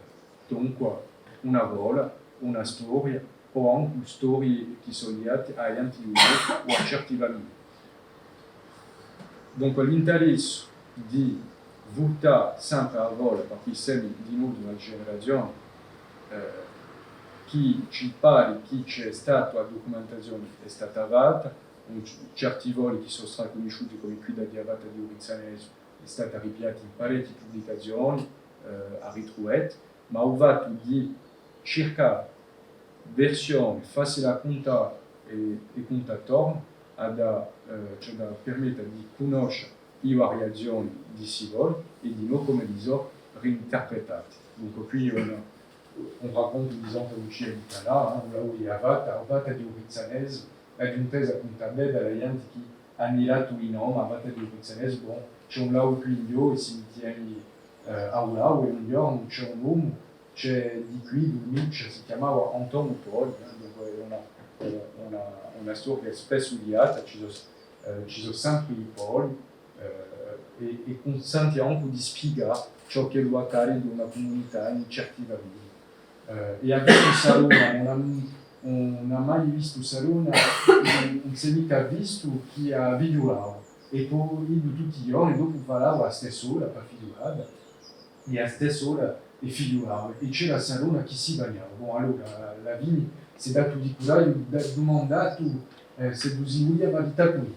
dunque, una fola, una storia, o ancu storii chì sò liati à ghjenti di u locu o à certi famigli. Dunque, l'interessu di vultà sempri à a fola, perchè semu di novu d'una generazioni, eh, chì ci pari chì ci hè statu a ducumentazioni hè stata fatta, un c-, certi foli chì sò stracunnisciuti cum'è quidda di a Fata di u Rizzanese, hè stata ripigliata in parechji publicazioni, eh, a ritruveti, ma u fattu di circà versioni facili à cuntà è, è cuntà torna, hà da, eh, ci hà da permetta di cunnosce i variazioni di sti foli è di novu cum'elli sò rinterpretati. Dunque, quì hè un, un raccontu di Santa Lucia di Calà, eh, u lavuru di a Fata, a Fata di u Rizzanese, l'aghju intesa cuntà bè da ghjenti chì anu datu i nomi, a Fata di u Rizzanese, bon, ci hè un lagu quì in Ghjò, è si mitiani, eh, à u lagu, è un ghjornu ci hè un omu, ci hè di quì, di Miccia, si chjamava Antonu Poli, eh, dunque hè una, una, una storia spessu liata, ci sò, eh, ci sò sempri i Poli, eh, è, è cunsenti ancu di spiegà ciò ch'ellu accadi in una cumunità, in certi famigli. Eh, è hà vistu Sarona, ùn hà, ùn hà mai vistu Sarona, ùn, ùn s'hè micca vistu chì a fighjulava. È po iddu tutti i ghjorni, dopu falava à a stessa ora, pà fighjulà, è à a stessa ora è fighjulava. È c'era Sarona chì si bagnava. Bon, allora, à a fini, s'hè datu di curaghju, hà dumandatu, eh, s'ellu si vulia marità cù iddu.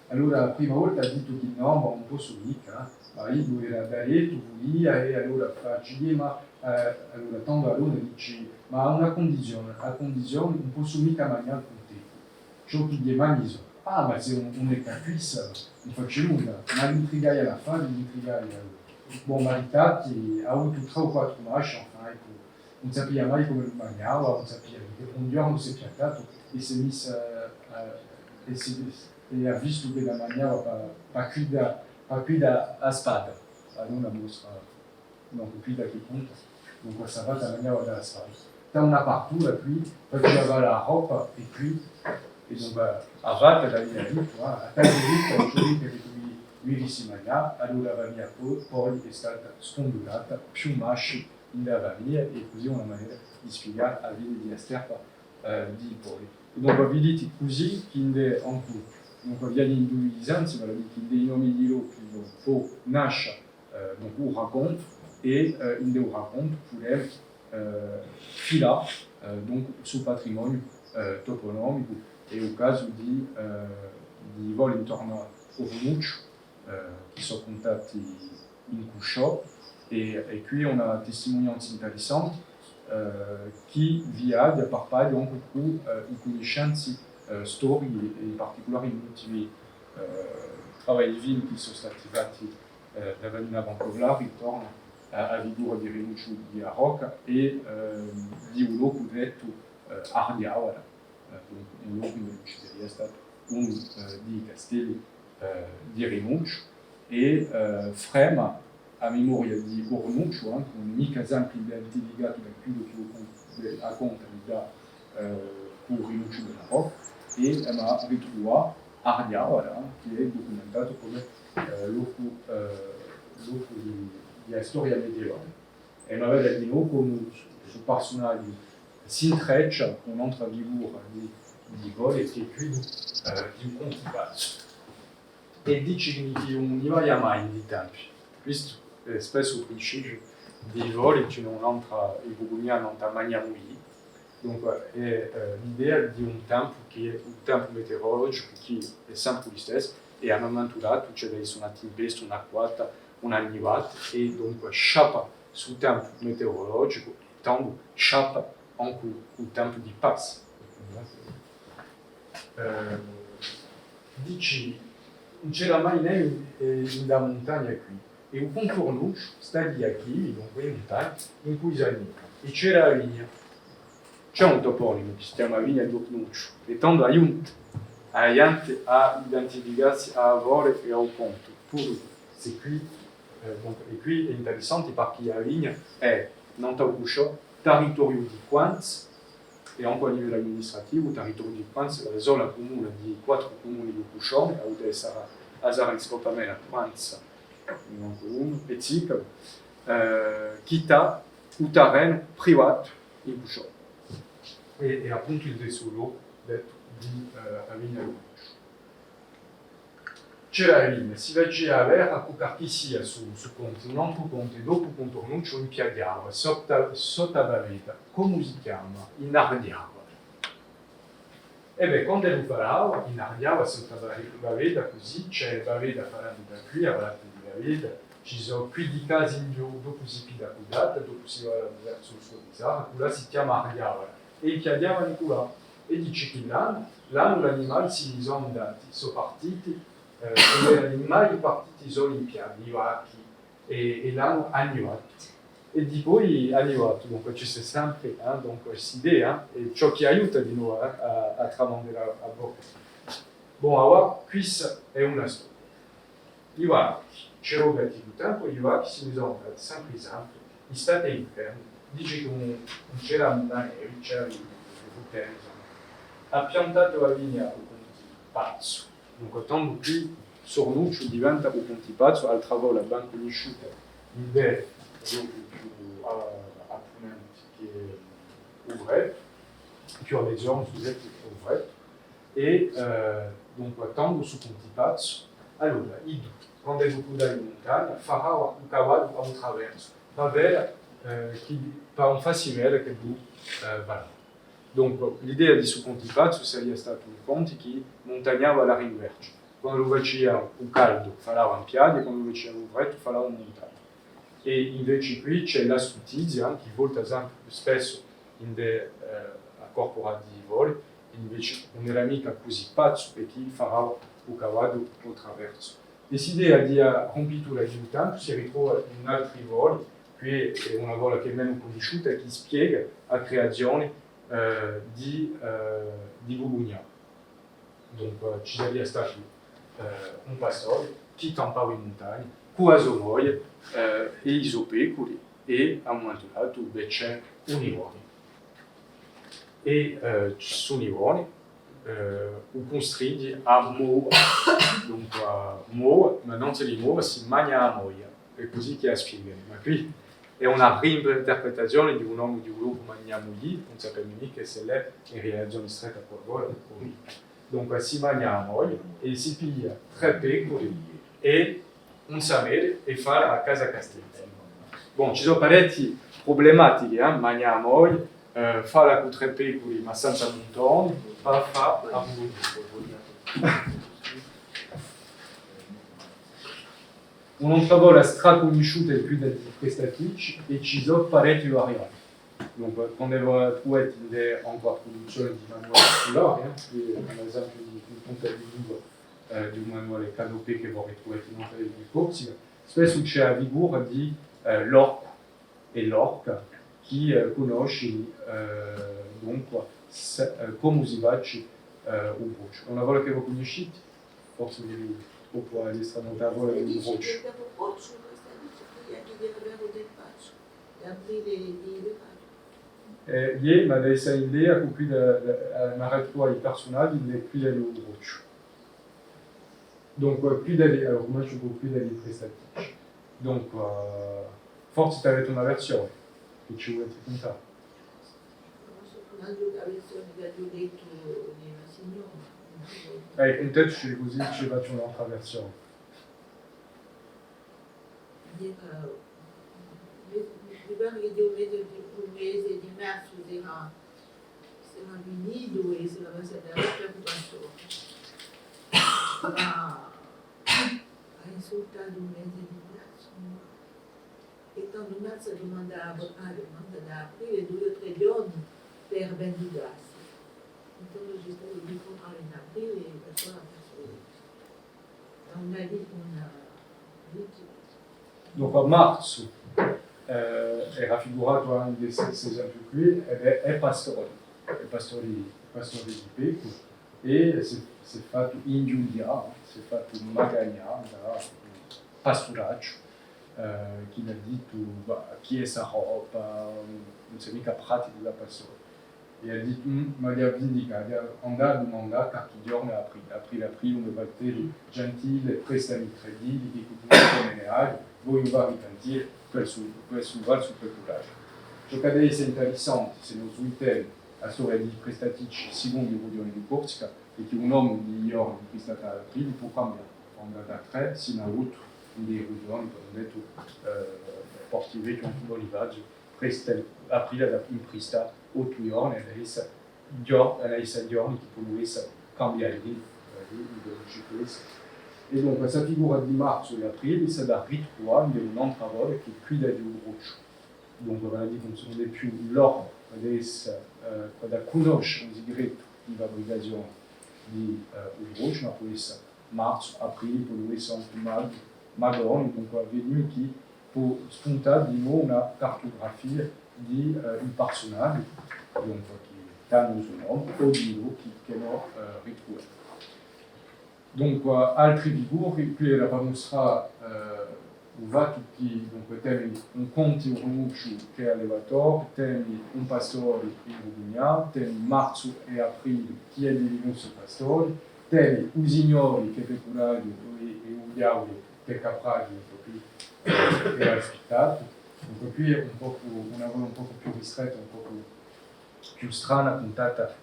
Allora, a prima volta hà dittu chì nò, ma ùn possu micca, eh. Ma iddu era daretu, vulia, è allora faci, ma, eh, allora, tandu allora dici, ma à una cundizioni, a cundizioni, ùn possu micca magnà cun tè. Ciò chì ghjè magnu sò. Ah, ma s'è ùn, ùn hè capissi, ùn faci nunda. Ma l'intrigaia l'affari, l'intrigaia. Bon, maritati, hà avutu trè o quattru masci, enfin, eccu, ùn sapia mai cumu magnava, ùn sapia. Un ghjornu s'hè piantatu è s'hè missu, eh, è s'hè, è hà vistu ch'ella magnava pà, pà quidda, pà quidda à a spada, allora mostra, dunque, quidda chì cunta, dunque, sta fata magnava da a spada. T'hà un'apartura quì, facia fà a robba, è quì, è dunque, a fata l'avia dettu, ah, à tanta vita, ciò chì vi, vi si magnà, allora avia po-, poi hè stata scundulata, più masci, in a famiglia, è cusì una manera di spiegà a fini di a sterpa, eh, di i Poli. È dunque, viditi cusì, chì ind'è ancu, dunque, viaghji in dui sensi, vale à dì chì ind'è i nomi di lochi, dunque, pò nascia, eh, dunque, u raccontu, è, eh, ind'è u raccontu pudemu, eh, filà, eh, dunque, stu patrimoniu, eh, toponomicu, hè u casu di, eh, di i Foli intornu à Urnucciu, eh, chì sò cuntati in Cusciò, è, è quì hè una testimunianza interessante, eh, chì viaghja, parpaghja ancu cù, eh, i cunniscenzi, eh, storichi, è in particulari i multipli, eh, travagli fini chì sò stati fatti, eh, da Vanina Franco Flari intornu à, à a figura di Rinucciu di a Rocca è, ehm, di u locu dettu, eh, Ardiavara, eh, un, un locu induve ci saria statu unu, eh, di i castelli, eh, di Rinucciu, è, eh, frema a memoria di Ornucciu, eh, chì ùn hè micca sempri identificatu da quiddu chì u con-, a conta di da, eh, cù Rinucciu di Maroccu, è, eh, ma ritruvà Ardiavara, chì hè ducumentatu cum'è, eh, locu, eh, locu di, di a storia medievale. È ma vede dinò comu stu, stu parsunaghju s'intreccia cù un'antra figura di, di Foli, chì hè quiddu, eh, di u Conti Pazzu. È dici chì ùn ni vaia mai in i tempi. Quistu hè spessu u principiu di Foli, ci n'hè un'antra in Bugugnà, nant'à Magnamughjì. Dunque, hè, eh, l'idea di un tempu chì hè un tempu meteorologicu chì hè sempri u listessu, è à un mumentu datu ci hè da essa una timpesta, un'acquata, una nivata, è dunque sciappa stu tempu meteorologicu, è tandu sciappa ancu u tempu di pazzu. Eh, dici, ùn c'era mai nevi, eh, in a muntagna quì. È u Conti Ornucciu stadia quì, dunque in muntagna, in quissi anni. È c'era a vigna. C'hè un toponimu chì si chjama Vigna d'Ornucciu, è tandu aiuta a ghjente à identificassi à a Foli è à u Conti, puru s'è quì, eh, dunque, è quì hè interessanti parchì a vigna hè, nant'à u Cusciò, tarritoriu di Quenza, è ancu à livellu amministrativu, u tarritoriu di Quenza hè a sola cumuna di i quattru cumuni di u Cusciò, avà essa a Sarra, a Sarra di Scopamela, Quenza, è mancu unu, è Zicavu, eh, chì t'hà u tarrenu privatu in Cusciò. È, è appuntu in stu locu dettu di, eh, a Vigna d'Ornucciu. C'era a vigna, si facia a guerra cù carchissia stu, stu conti, un antru conti, dopu Conti Ornucciu, impiaghjava, sottu, sottu à Baveta, comu si chjama? In Ardiavara. È bè, quand'ellu falava, in Ardiavara, sottu à Baveta, cusì, ci hè Baveta falendu da quì, à a parte di Baveta, ci sò quì di casi in ghjò, dopu si piglia Cuddata, dopu si và versu u Scotisara, culà si chjama Ardiavara, è impiaghjavanu culà. È dici chì l'annu, l'annu l'animali si ni sò andati, sò partiti, eh, ùn eranu mai partiti soli in piaghja, i vacchi, è, è l'annu hà nivatu. È dipoi hà nivatu, dunque ci hè sempri, eh, dunque, st'idea, è ciò chì aiuta dinò à, à, à tramandà a, a bocca. Bon, avà, quissa hè una storia. I vacchi, ci hè u tempu, i vacchi si ni sò andati sempri, sempri, istati è invernu, dici chì ùn, ùn c'era a nevi, c'era i, i, i frutteri, insomma. Hà piantatu a vigna u Conti Pazzu. Dunque, tandu quì Ornucciu diventa u Conti Pazzu, altra fola ben cunnisciuta in u locu più à, à punenti chì hè Uvrettu, più à meziornu, scusate, Uvrettu, è, eh, dunque, tandu stu Conti Pazzu, allora, iddu, quand'ellu cuddava in muntagna, falava u cavaddu à u traversu, pà veda, eh, chì, pà ùn fassi veda chì ellu, eh, falava. Dunque, l'idea di stu Conti Pazzu saria statu un conti chì muntagnava à a rinversa. Quandu facia u caldu, falava in piaghja, è quandu facia u freddu, falava in muntagna. È inveci quì ci hè l'astutizia, chì volta sempri più spessu in, eh, a corpora di i foli, è inveci ùn era micca cusì pazzu, perchè falava u cavaddu à u traversu. È st'idea di a rumpitura di u tempu si ritrova in altri foli, quì hè una fola chì hè menu cunnisciuta, chì spiega a creazione, eh, di, eh, di Bugugnà. Dunque, ci saria statu, eh, un pastoriu chì campava in muntagna, cù a so moglia, eh, è i so pecuri, è à un mumentu datu, bè, ci hè un nivoni. È, eh, stu nivoni, eh, u custrigni à mova, dunque, mova, ma ùn si li mova, si magna a moglia, hè cusì chì a spieganu. Ma quì hè una rinterpretazione di u nomu di u locu Magnamughjì, ùn sapemu micca s'ellu hè in relazione stretta cù a fola o micca. Dunque, si magna a moglia è si piglia trè pecuri è un samele è fala a casa castellana. Bon, ci sò parechji prublematichi, eh, magnà a moglia, eh, fala cù trè pecuri, ma senza muntoni, pà fà a vulintà. Un'antra fola stracunnisciuta hè quidda di Prestatici, è ci sò parechji varianti. Dunque, quandu vo truveti in ancu a pruduzzione di manuali sculari, eh, quì hè un esempiu di, di punta di lingua, eh, di un manuale Canopé chì vo ritruveti in ancu di Corsica, spessu ci hè a figura di, eh, l'orcu è l'orca, chì, eh, cunnosci, eh, dunque, se, eh, comu si faci, eh, u brocciu. Una fola chì vo cunniscite, forse vi, o pò esse una fola di u brocciu. Eh, iè, ma da essa idea chì quì da, da, eh, una retruva di persunaghji, hè quì da u brocciu. Dunque, quì da, eh, cuminciu cù quì da i prestaticci. Dunque, eh, forse avete una versione chì ci vulete cuntà. Conoscu un'altra versione chì aghju lettu di una signora. Eh, cuntateci cusì ci facciu un'altra versione. Era, mi, mi pare chì di u mese di, u mese di marzu s'era, s'era riunitu è s'era passata a preoccupazione. Ma hà insultatu u mese di marzu. È tandu marzu hà dumandatu, hà dumandatu à aprile dui o trè ghjorni per vendicarsi. È tandu ci hè statu di comprà in aprile è perciò hà persu. Dunque, à marzu, eh, era figuratu ancu stu, stu esempiu quì, è bè, hè Pastori, hè Pastori, Pastori di Pecu, è s'hè, s'hè fattu inghjulià, s'hè fattu magagnà da Pasturacciu, eh, chì l'hà dittu: «Bah, chì hè sta roba, ùn sò micca praticu da Pastori.» È hà dittu: «Mm, m'aghju da vindicà», è andà à dumandà carchi ghjornu à Aprile. Aprile, Aprile, u me valteri gentili, prestami trè dì, chì cù tutti i me reali, vogliu fà ripentì quessu, quessu falsu pecuraghju. Ciò chì hà da esse interessante, s'è no suitemu a storia di i prestaticci sicondu u rughjone di Corsica, hè chì u nome di i ghjorni pristati à Aprile pò cambià, andà da trè sinu à ottu, in i rughjoni, per esempiu, eh, Portivechju, ancu Bunifaziu, presta, Aprile hà da impristà ottu ghjorni, è da essa ghjor-, è da essa ghjorni chì ponu essa cambiati, eh, di, di dodeci presti. È dunque, sta figura di marzu è Aprile s'hà da ritruvà in un'antra vola chì hè quidda di u brocciu. Dunque, vale à dì chì ùn sò più l'orbu, vale à dì, eh, quiddu chì cunnosce u sicretu di fabbricazione di, eh, u brocciu, ma pò essa marzu, Aprile, pò esse ancu Maghi, Magoni, dunque, vedimu chì pò spuntà di novu una cartugrafia di, eh, i parsunaghji, dunque, chì danu u so nome, o di lochi chì no, eh, ritruvemu. Dunque, altri figuri, quì era per mustrà, eh, u fattu chì, dunque, teni un conti, u Ranucciu chì hè allevatore, teni un pastore in Rugugnà, teni Marzu è Aprile chì hè divinutu pastore, teni u Signori chì hè pecuraghju è, è u Diavulu chì hè capraghju, un pocu, eh, chì hè aspittatu. Dunque, quì hè un pocu, una cosa un pocu più ristretta, un pocu più strana, cuntata,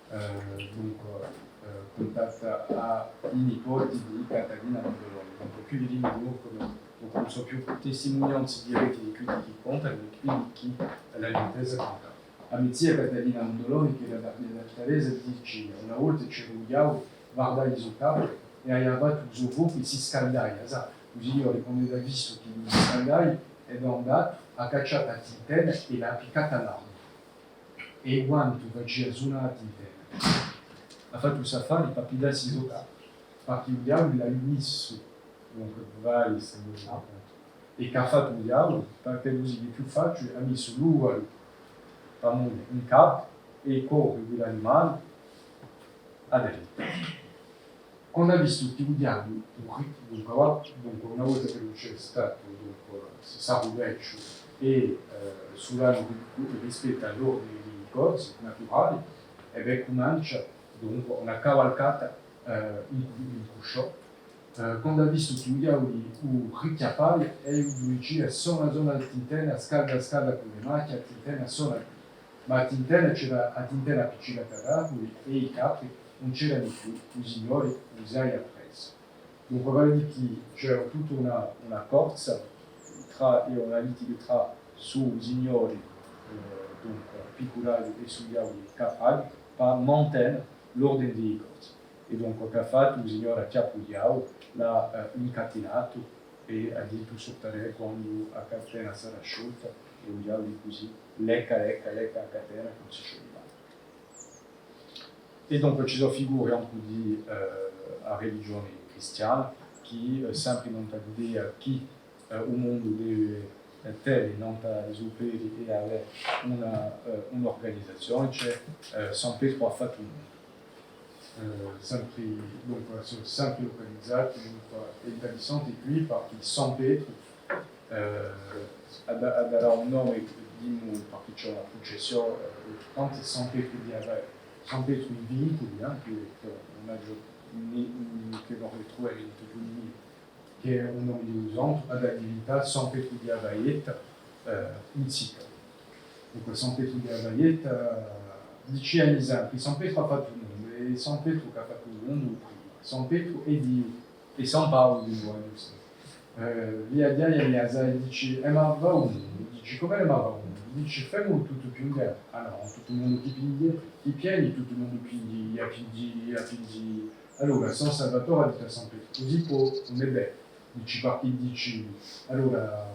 eh, dunque, eh, cuntata à i nipoti di Catalina Mondoloni. Dunque, quì vidimu dunque, dunque, ùn sò più testimunianzi diretti di quiddi chì contanu, ma quiddi chì l'anu intesa cuntà. A me zia Catalina Mondoloni, chì era da, da Taresa, dicia: una volta c'era u diavulu, vardava i so capri è avia fattu u so focu è si scaldaia, sà, u Signori, quandu hà vistu chì si scaldaia, hè andatu, hà cacciatu a tintena è l'hà appiccata à l'armu. È quantu facia sunà a tintena, hà fattu st'affari pà pigliassi i so capri, parchì u diavulu l'avia missu, dunque, vai, signori, è chì hà fattu u diavulu, parchì cusì hè più faciuli, hà missu l'uvalu pà mone in capu è i cori di l'animali à drentu. Quandu hà vistu chì u diavulu, u ri-, dunque, avà, dunque, una volta chì ùn ci hè statu, dunque, stu, stu ruvechju è, eh, stu danu ri-, rispettu à l'ordini di i cosi naturali, è bè, cumencia, dunque, una cavalcata, eh, in, in cusciò. Eh, quandu hà vistu chì u diavulu u richjappava, è u dicia: sona, sona a tintena, scalda, scalda cù e machje, a tintena sona. Ma a tintena c'era, a tintena appiccicata à l'armu è i capri ùn c'eranu più, u Signori u s'hè appressu. Dunque, vale à dì chì c'era tutta una, una corsa trà, è una litiga trà stu Signori, eh, dunque, picuraghju è stu diavulu capraghju, pà mantena l'ordini di i cosi. È dunque, chì hà fattu? U Signori hà chjappu u diavulu, l'hà, eh, incatinatu è hà dittu: surtarè quandu a catena sarà sciolta, è u diavulu cusì, lecca, lecca, lecca a catena chì ùn si scioliva. È dunque ci sò figuri ancu di, eh, a religioni cristiana, chì, eh, sempri nant'à l'idea chì, eh, u mondu deve, eh, tene nant'à i so pedi è avè una, eh, un'urganizazioni, ci hè, eh, San Petru hà fattu u mondu. Eh, sempri, dunque, sò sempri lucalizati, dunque, hè interessanti quì, parchì San Petru, eh, hà da, hà da dà un nome, dimu, parchì ci hè una prucessione, eh, tanti San Petru di Ava-, San Petru in Vinculi, eh, chì, chì ùn aghju ni, ni, chì ùn ritruvemu in tutti i chì hè u nome di u santu, hà da diventà San Petru di a Valletta, eh, in cità. Dunque, San Petru di a Valletta, eh, diciani sempri, San Petru hà fattu u mondu, è San Petru chì hà fattu u mondu prima. San Petru hè Diu, è San Paulu di noi, ghjustu. Eh, viaghja, viaghja, è dici, è ma và u mondu, dici, cum'è ma và u mondu? Dici, femu tuttu più in biancu. Ah nò, tuttu u mondu chì piglia, chì pieni, tuttu u mondu piglia, piglia, piglia. Allora, San Salvatore hà dittu à San Petru, cusì pò, ùn hè bè, dici, parchì dici, allora,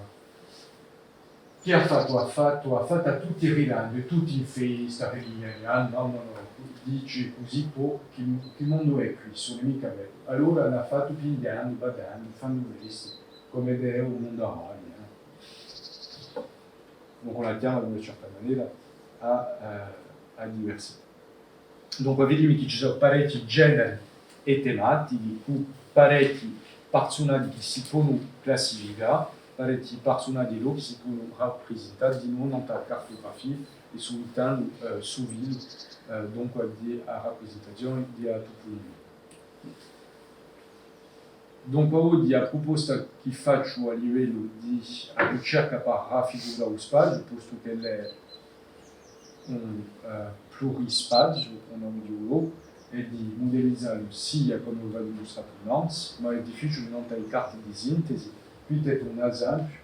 chì hà fattu? Hà fattu, hà fattu à tutti rilandu, tutti in festa, rilandu, ah, nò, nò, nò, dici, cusì pò, chì, chì mondu hè quì, sò micca bellu. Allora l'hà fattu pinghjendu, badandu, fandu feste, cum'è hè u mondu avali, eh. Dunque, ùn la chjama d'una certa manera a, eh, a diversità. Dunque, vidimi chì ci sò parechji generi è tematichi, cù parechji parsunaghji chì si ponu classificà, parechji parsunaghji chì si ponu raprisintà dinò nant'à a cartugrafia è sfruttendu, eh, stu filu, eh, dunque, di a raprisentazione di a tupunimia. Dunque, oghji a pruposta chì facciu à livellu di a ricerca pà raffigurà u spaziu, postu ch'ellu hè un, eh, plurispaziu, u nome di u locu, hè di mudellizallu sia, cum'è v'aghju mustratu nanzu, ma hè difficiule nant'à i carti di sintesi, quì t'hè un esempiu,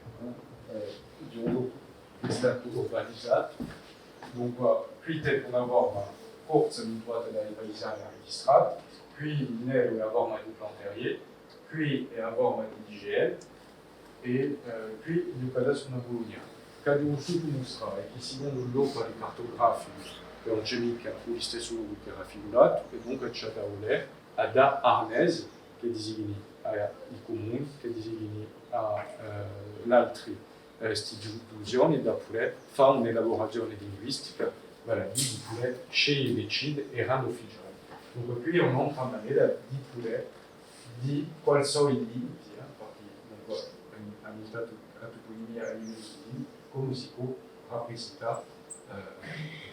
eh, di un locu chì hè statu urbanizzatu. Dunque, quì t'hè una forma corsa mutuata da i paisani arregistrati, quì in neru hè a forma di u Plan Terrier, quì hè a forma di l'I G N, è, eh, quì hè u cadastru napulianu. Ch'aghju vulsutu mustrà hè chì sicondu l'opera di cartugraficu, chì ùn ci hè micca u listessu locu chì era figuratu, è dunque ci hà da vulè à dà arnesi, chì disignini à i cumuni, chì disignini à, eh, l'altri, eh, istituzioni, da pudè fà un'elaburazioni linguistica, vale à dì, di pudè sceglie, decide è rende ufficiali. Dunque, quì hè un'altra manera di pudè dì quali sò i limiti, eh, parchì, dunque, anu, anu nutatu a tupunimia à i limiti, cumu si pò raprisintà, eh,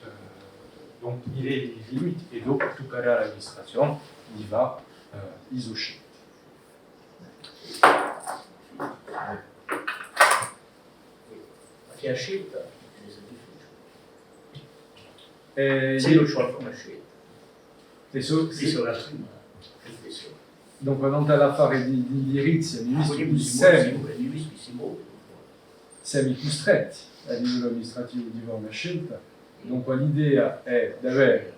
eh, donc, i, i limiti, è dopu tuccherà à l'amministrazioni di fà, eh, i so scelti. Ma chì hè a scelta? Hè difficiule. Eh, sì, io ci vole à fà una scelta. È so, sì, sì, la prima riflessione. Dunque, nant'à l'affare di, di indirizzi, mi vistu chì semi, semi custretti à livellu amministrativu di fà una scelta. Dunque, l'idea hè d'avè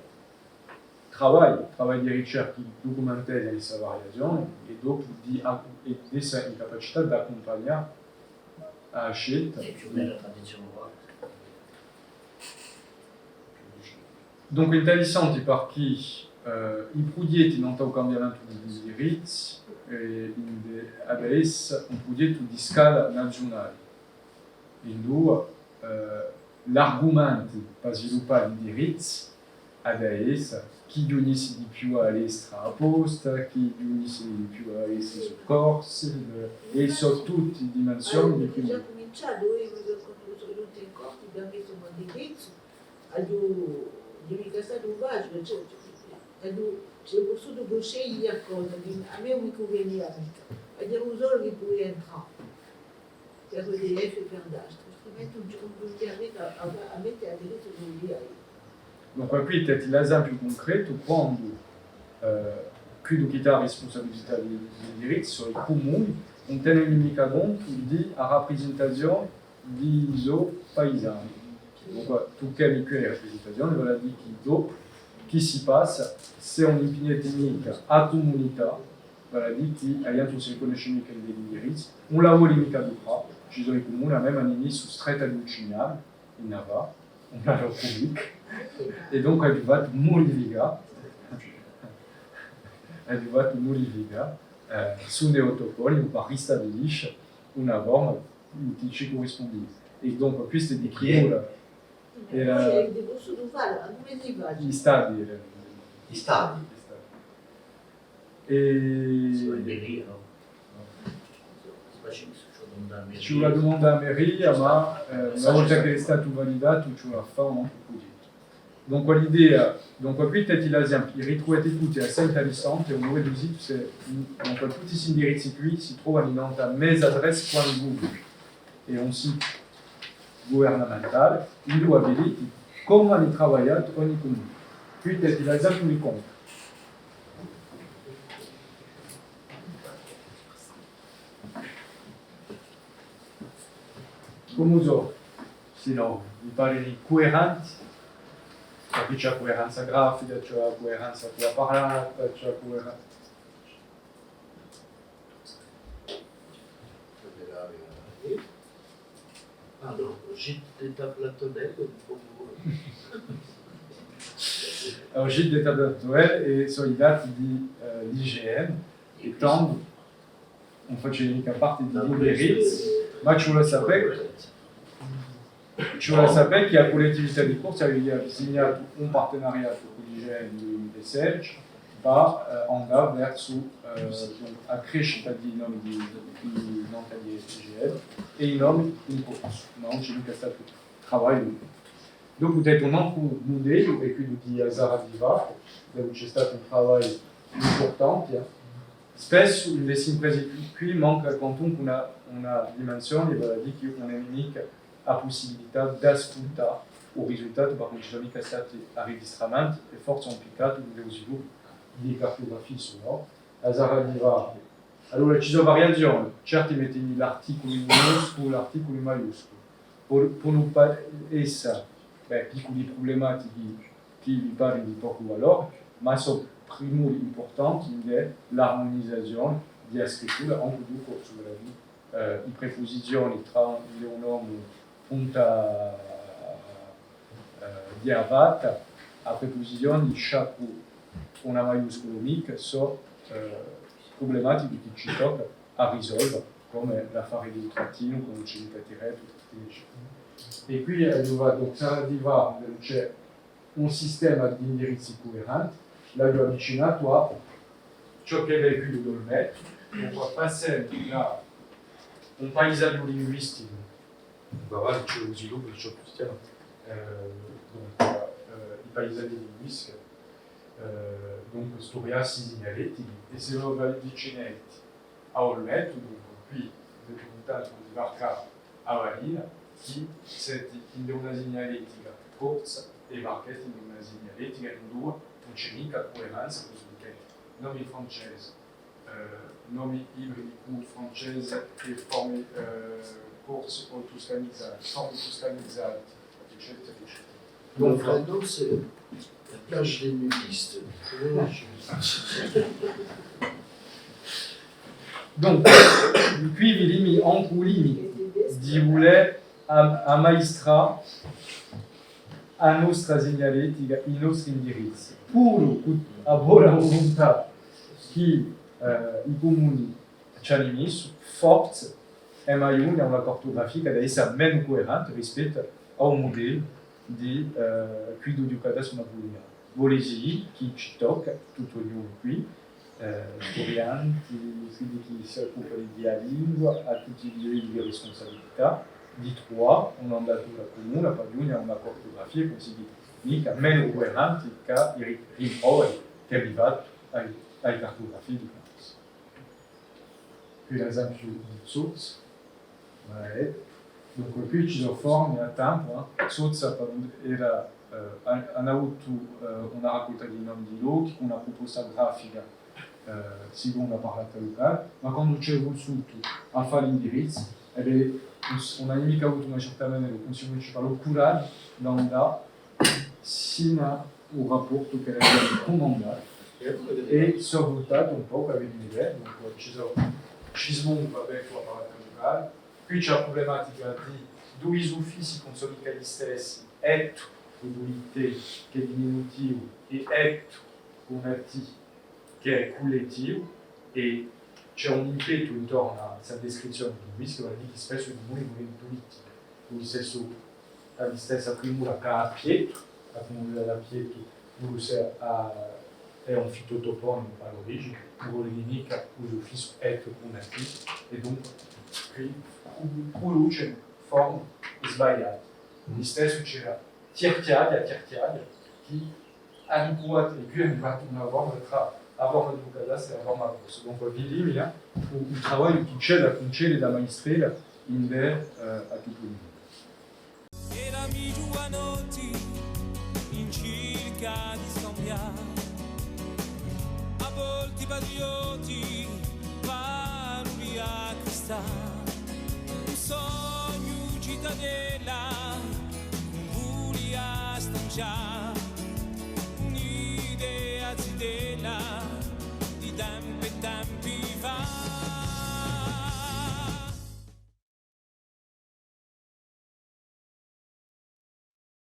travagli, travagli di ricerca, ducumentà sta variazione è dopu di, è d'essa in capacità d'accumpagnà a scelta. È più o menu a tradizione orale. Dunque, interessanti parchì, eh, i prughjetti nant'à u cambiamentu di l'indirizzu, eh, in de, avà essa un prughjettu di scala naziunali. Induva, eh, l'argumenti pà sviluppà l'indirizzu hà da essa, chì ghjunghjissi di più à a destra apposta, chì ghjunghjissi di più à a destra sò Corsi, eh, è sò tutti dimensioni di più. Allora, ghjà cuminciatu, eiu mi sò, quandu sò venuta in Corti, abbiamu mestu un indirizzu, aghju, ùn hè micca statu faciule, cioè, aghju, ci hè vulsutu sceglie qualcosa, chì à mè ùn mi cunvenia micca, ma aghju solu chì pudia entrà. Per E D F è per d'altri, altrimenti ùn ci, ùn ci riusciamu à, à, à mette à dirittu quellu chì aviu. Dunque, quì t'hai l'esempiu cuncretu, quandu, eh, quiddu chì hà a rispunsabilità di, di l'indirizzu, sò i cumuni, ùn tenenu micca contu di a raprisentazioni di i so paisani. Dunque, tucchemu quì a raprisentazioni, vale à dì chì dopu, chì si passa, s'è ùn impigneti micca a cumunità, vale à dì chì a ghjenti ùn si ricunnosci micca in l'indirizzu, ùn la voli micca aduprà, ci sò i cumuni, à mè m'anu missu stretta di u Cignanu, in Navarra, ùn la trovu micca, è dunque aghju fattu mudificà, aghju fattu mudificà, eh, stu neotoponimu per ristabilisce una forma chì ci currispundia. È dunque, questa hè di chì era, era... Poi, eh, di possu fà, ma cumu si face? I stadi eranu. I stadi? I stadi. È ci vole à dumandà à a meria, ma, eh, una volta ch'ellu hè statu validatu, ci vole à fà un proghjettu. Dunque l'idea, dunque quì avete l'esempiu, i ritruvate tutti, hè assai interessante, un bè situ, sè, dunque tutti st'indirizzi quì si trovanu in a mesa adressa quandu Google hè un situ guvernamentale, induve avete à vede cumu anu travagliatu ogni cumunu. Quì avete l'esempiu di Conca. Cumu sò, sinnò, mi pare di cuerenti, perchè ci hè cuerenza grafica, ci hè cuerenza cù a parlata, ci hè cuerenza. Ah non, gîte d'étape La Tonnelle, un pò. Alors, gîte d'étape La Tonnelle, è sò i dati di, eh, l'I G N, è tandu ùn face micca parte di l'indirizzu, ma ci vole à sapè, ci vole à sapè chì a Cullettività di Corsica avia signatu un partenariatu cù l'I G N in dui mila è sedeci, pà, eh, andà versu, eh, donc, a crescita di i nomi di, di, di, di I G N è i nomi in corsu, ma ùn ci hè micca statu travagliu. Dopu avete un antru mudellu, hè quellu di a Sara Di Vacca, duv'ellu ci hè statu un travagliu impurtante, eh. Spessu in st'imprese quì manca quantunque una, una dimensione, vale à dì chì ùn avemu micca a pussibilità d'ascultà u risultatu, perchè ùn ci sò micca stati arregistramenti, è forse hè un piccatu di u sviluppu di i cartugrafii, nò? A Sara Di Vacca. Allora, ci sò variazioni, certi mettenu l'articulu in minusculu, l'articulu in maiusculu. Pò, pò ùn pà essa, bè, picculi prublematichi chì mi pari di pocu valori, ma sò primuri impurtanti in l'armunizazioni di a scrittura, ancu di u corsu, vale à dì, eh, i prepusizioni trà un, un nomu punta, eh, di a vata, a prepusizioni sciaccu una maiuscula o micca, sò, eh, prublematichi chì ci tocca à risolva, cum'è l'affari di u trattinu, quandu ci hè micca tiratu, eccetera. È quì, eh, ùn ci hè un sistema d'indirizzi cuerenti, l'aghju avvicinatu à ciò ch'ellu hè quì d'Olmetu, dunque passemu da un paisaghju linguisticu, và avanti, ci hè u sviluppu, ci hè u cristianu, eh, dunque, eh, i paisaghji linguistichi, eh, dunque, sturiassi signaletichi, è s'è vo vi avvicineti à Olmetu, dunque, quì, avete un tantu di varcà a valina, chì seti in una signaletica corsa è varcheti in una signaletica induva ùn ci hè micca cuerenza cù i nomi francesi, eh, nomi ibridi cù francesi è formi, eh, corsi o tuscanizati, formi tuscanizati, eccetera, eccetera. Donc, donc, c'est la plage des nudistes. Dunque, quì vidimi ancu u limitu di vulè am-, ammaistrà a nostra signaletica, i nostri indirizzi. Puru cù a bona vuluntà chì, eh, i cumuni ci anu missu, forse emu à ghjunghja à una cartugrafia chì hà da essa menu cuerenti rispettu à un mudellu di, eh, quiddu di u cadastru napulianu. Vole dì chì ci tocca, tuttu ognunu quì, eh, sturianti, quiddi chì s'occupanu di a lingua, à tutti i livelli di rispunsabilità, di truvà un'andatura cumuna per ghjunghja à una cartugrafia, cum'è si dice, micca menu cuerenti chè i ri-, rimproveri ch'emu fattu à i, à i cartugrafii di Franza. Quì l'esempiu di Sozza, ma hè, dunque, quì ci sò formi à tempu, eh. Sozza, per un, era, eh, hà, hà avutu, eh, una raccolta di nomi di lochi, una pruposta grafica, eh, sicondu a parlata lucale, ma quandu ci hè vulsutu à fà l'indirizzu, è bè, ùn s-, ùn hà micca avutu una certa manera, u Cunsigliu municipale, u curaghju d'andà sinu à u rapportu ch'elli avianu cumandatu è sò vultati un pocu à vede, dunque, ci sò, ci sò, và bè, quì a parlata lucale, quì ci hè a prublematica di dui suffissi chì ùn sò micca listessi, ettu, cù dui T, chì hè diminutivu, è ettu, cù una T, chì hè cullettivu, è ci hè un impetu intornu à sta descrizzioni linguistica, vale à dì chì spessu i cumuni vulenu tutti, cù u listessu, a listessa primura chè a Piettu, a cumuna di Piettu, puru s'è a, hè un fitotoponimu à l'origine, ùn vole dì micca u suffissu et cun a T, è dunque quì u, u luce forma sbagliata. Listessu c'era Tirchiaghja, Tirchiaghja, chì hà ritruvatu, è quì hà ritruvatu una forma trà a forma di u cadastre è a forma corsa. Dunque, vidimi, eh, u, u travagliu chì ci hè da cuncedere da maistrella in vè, eh, a tupunimia. Erami ghjuvanotti in circa di scambià, à volti patriotti, paroli à cristà, un sognu citadella, ùn vulia stancià.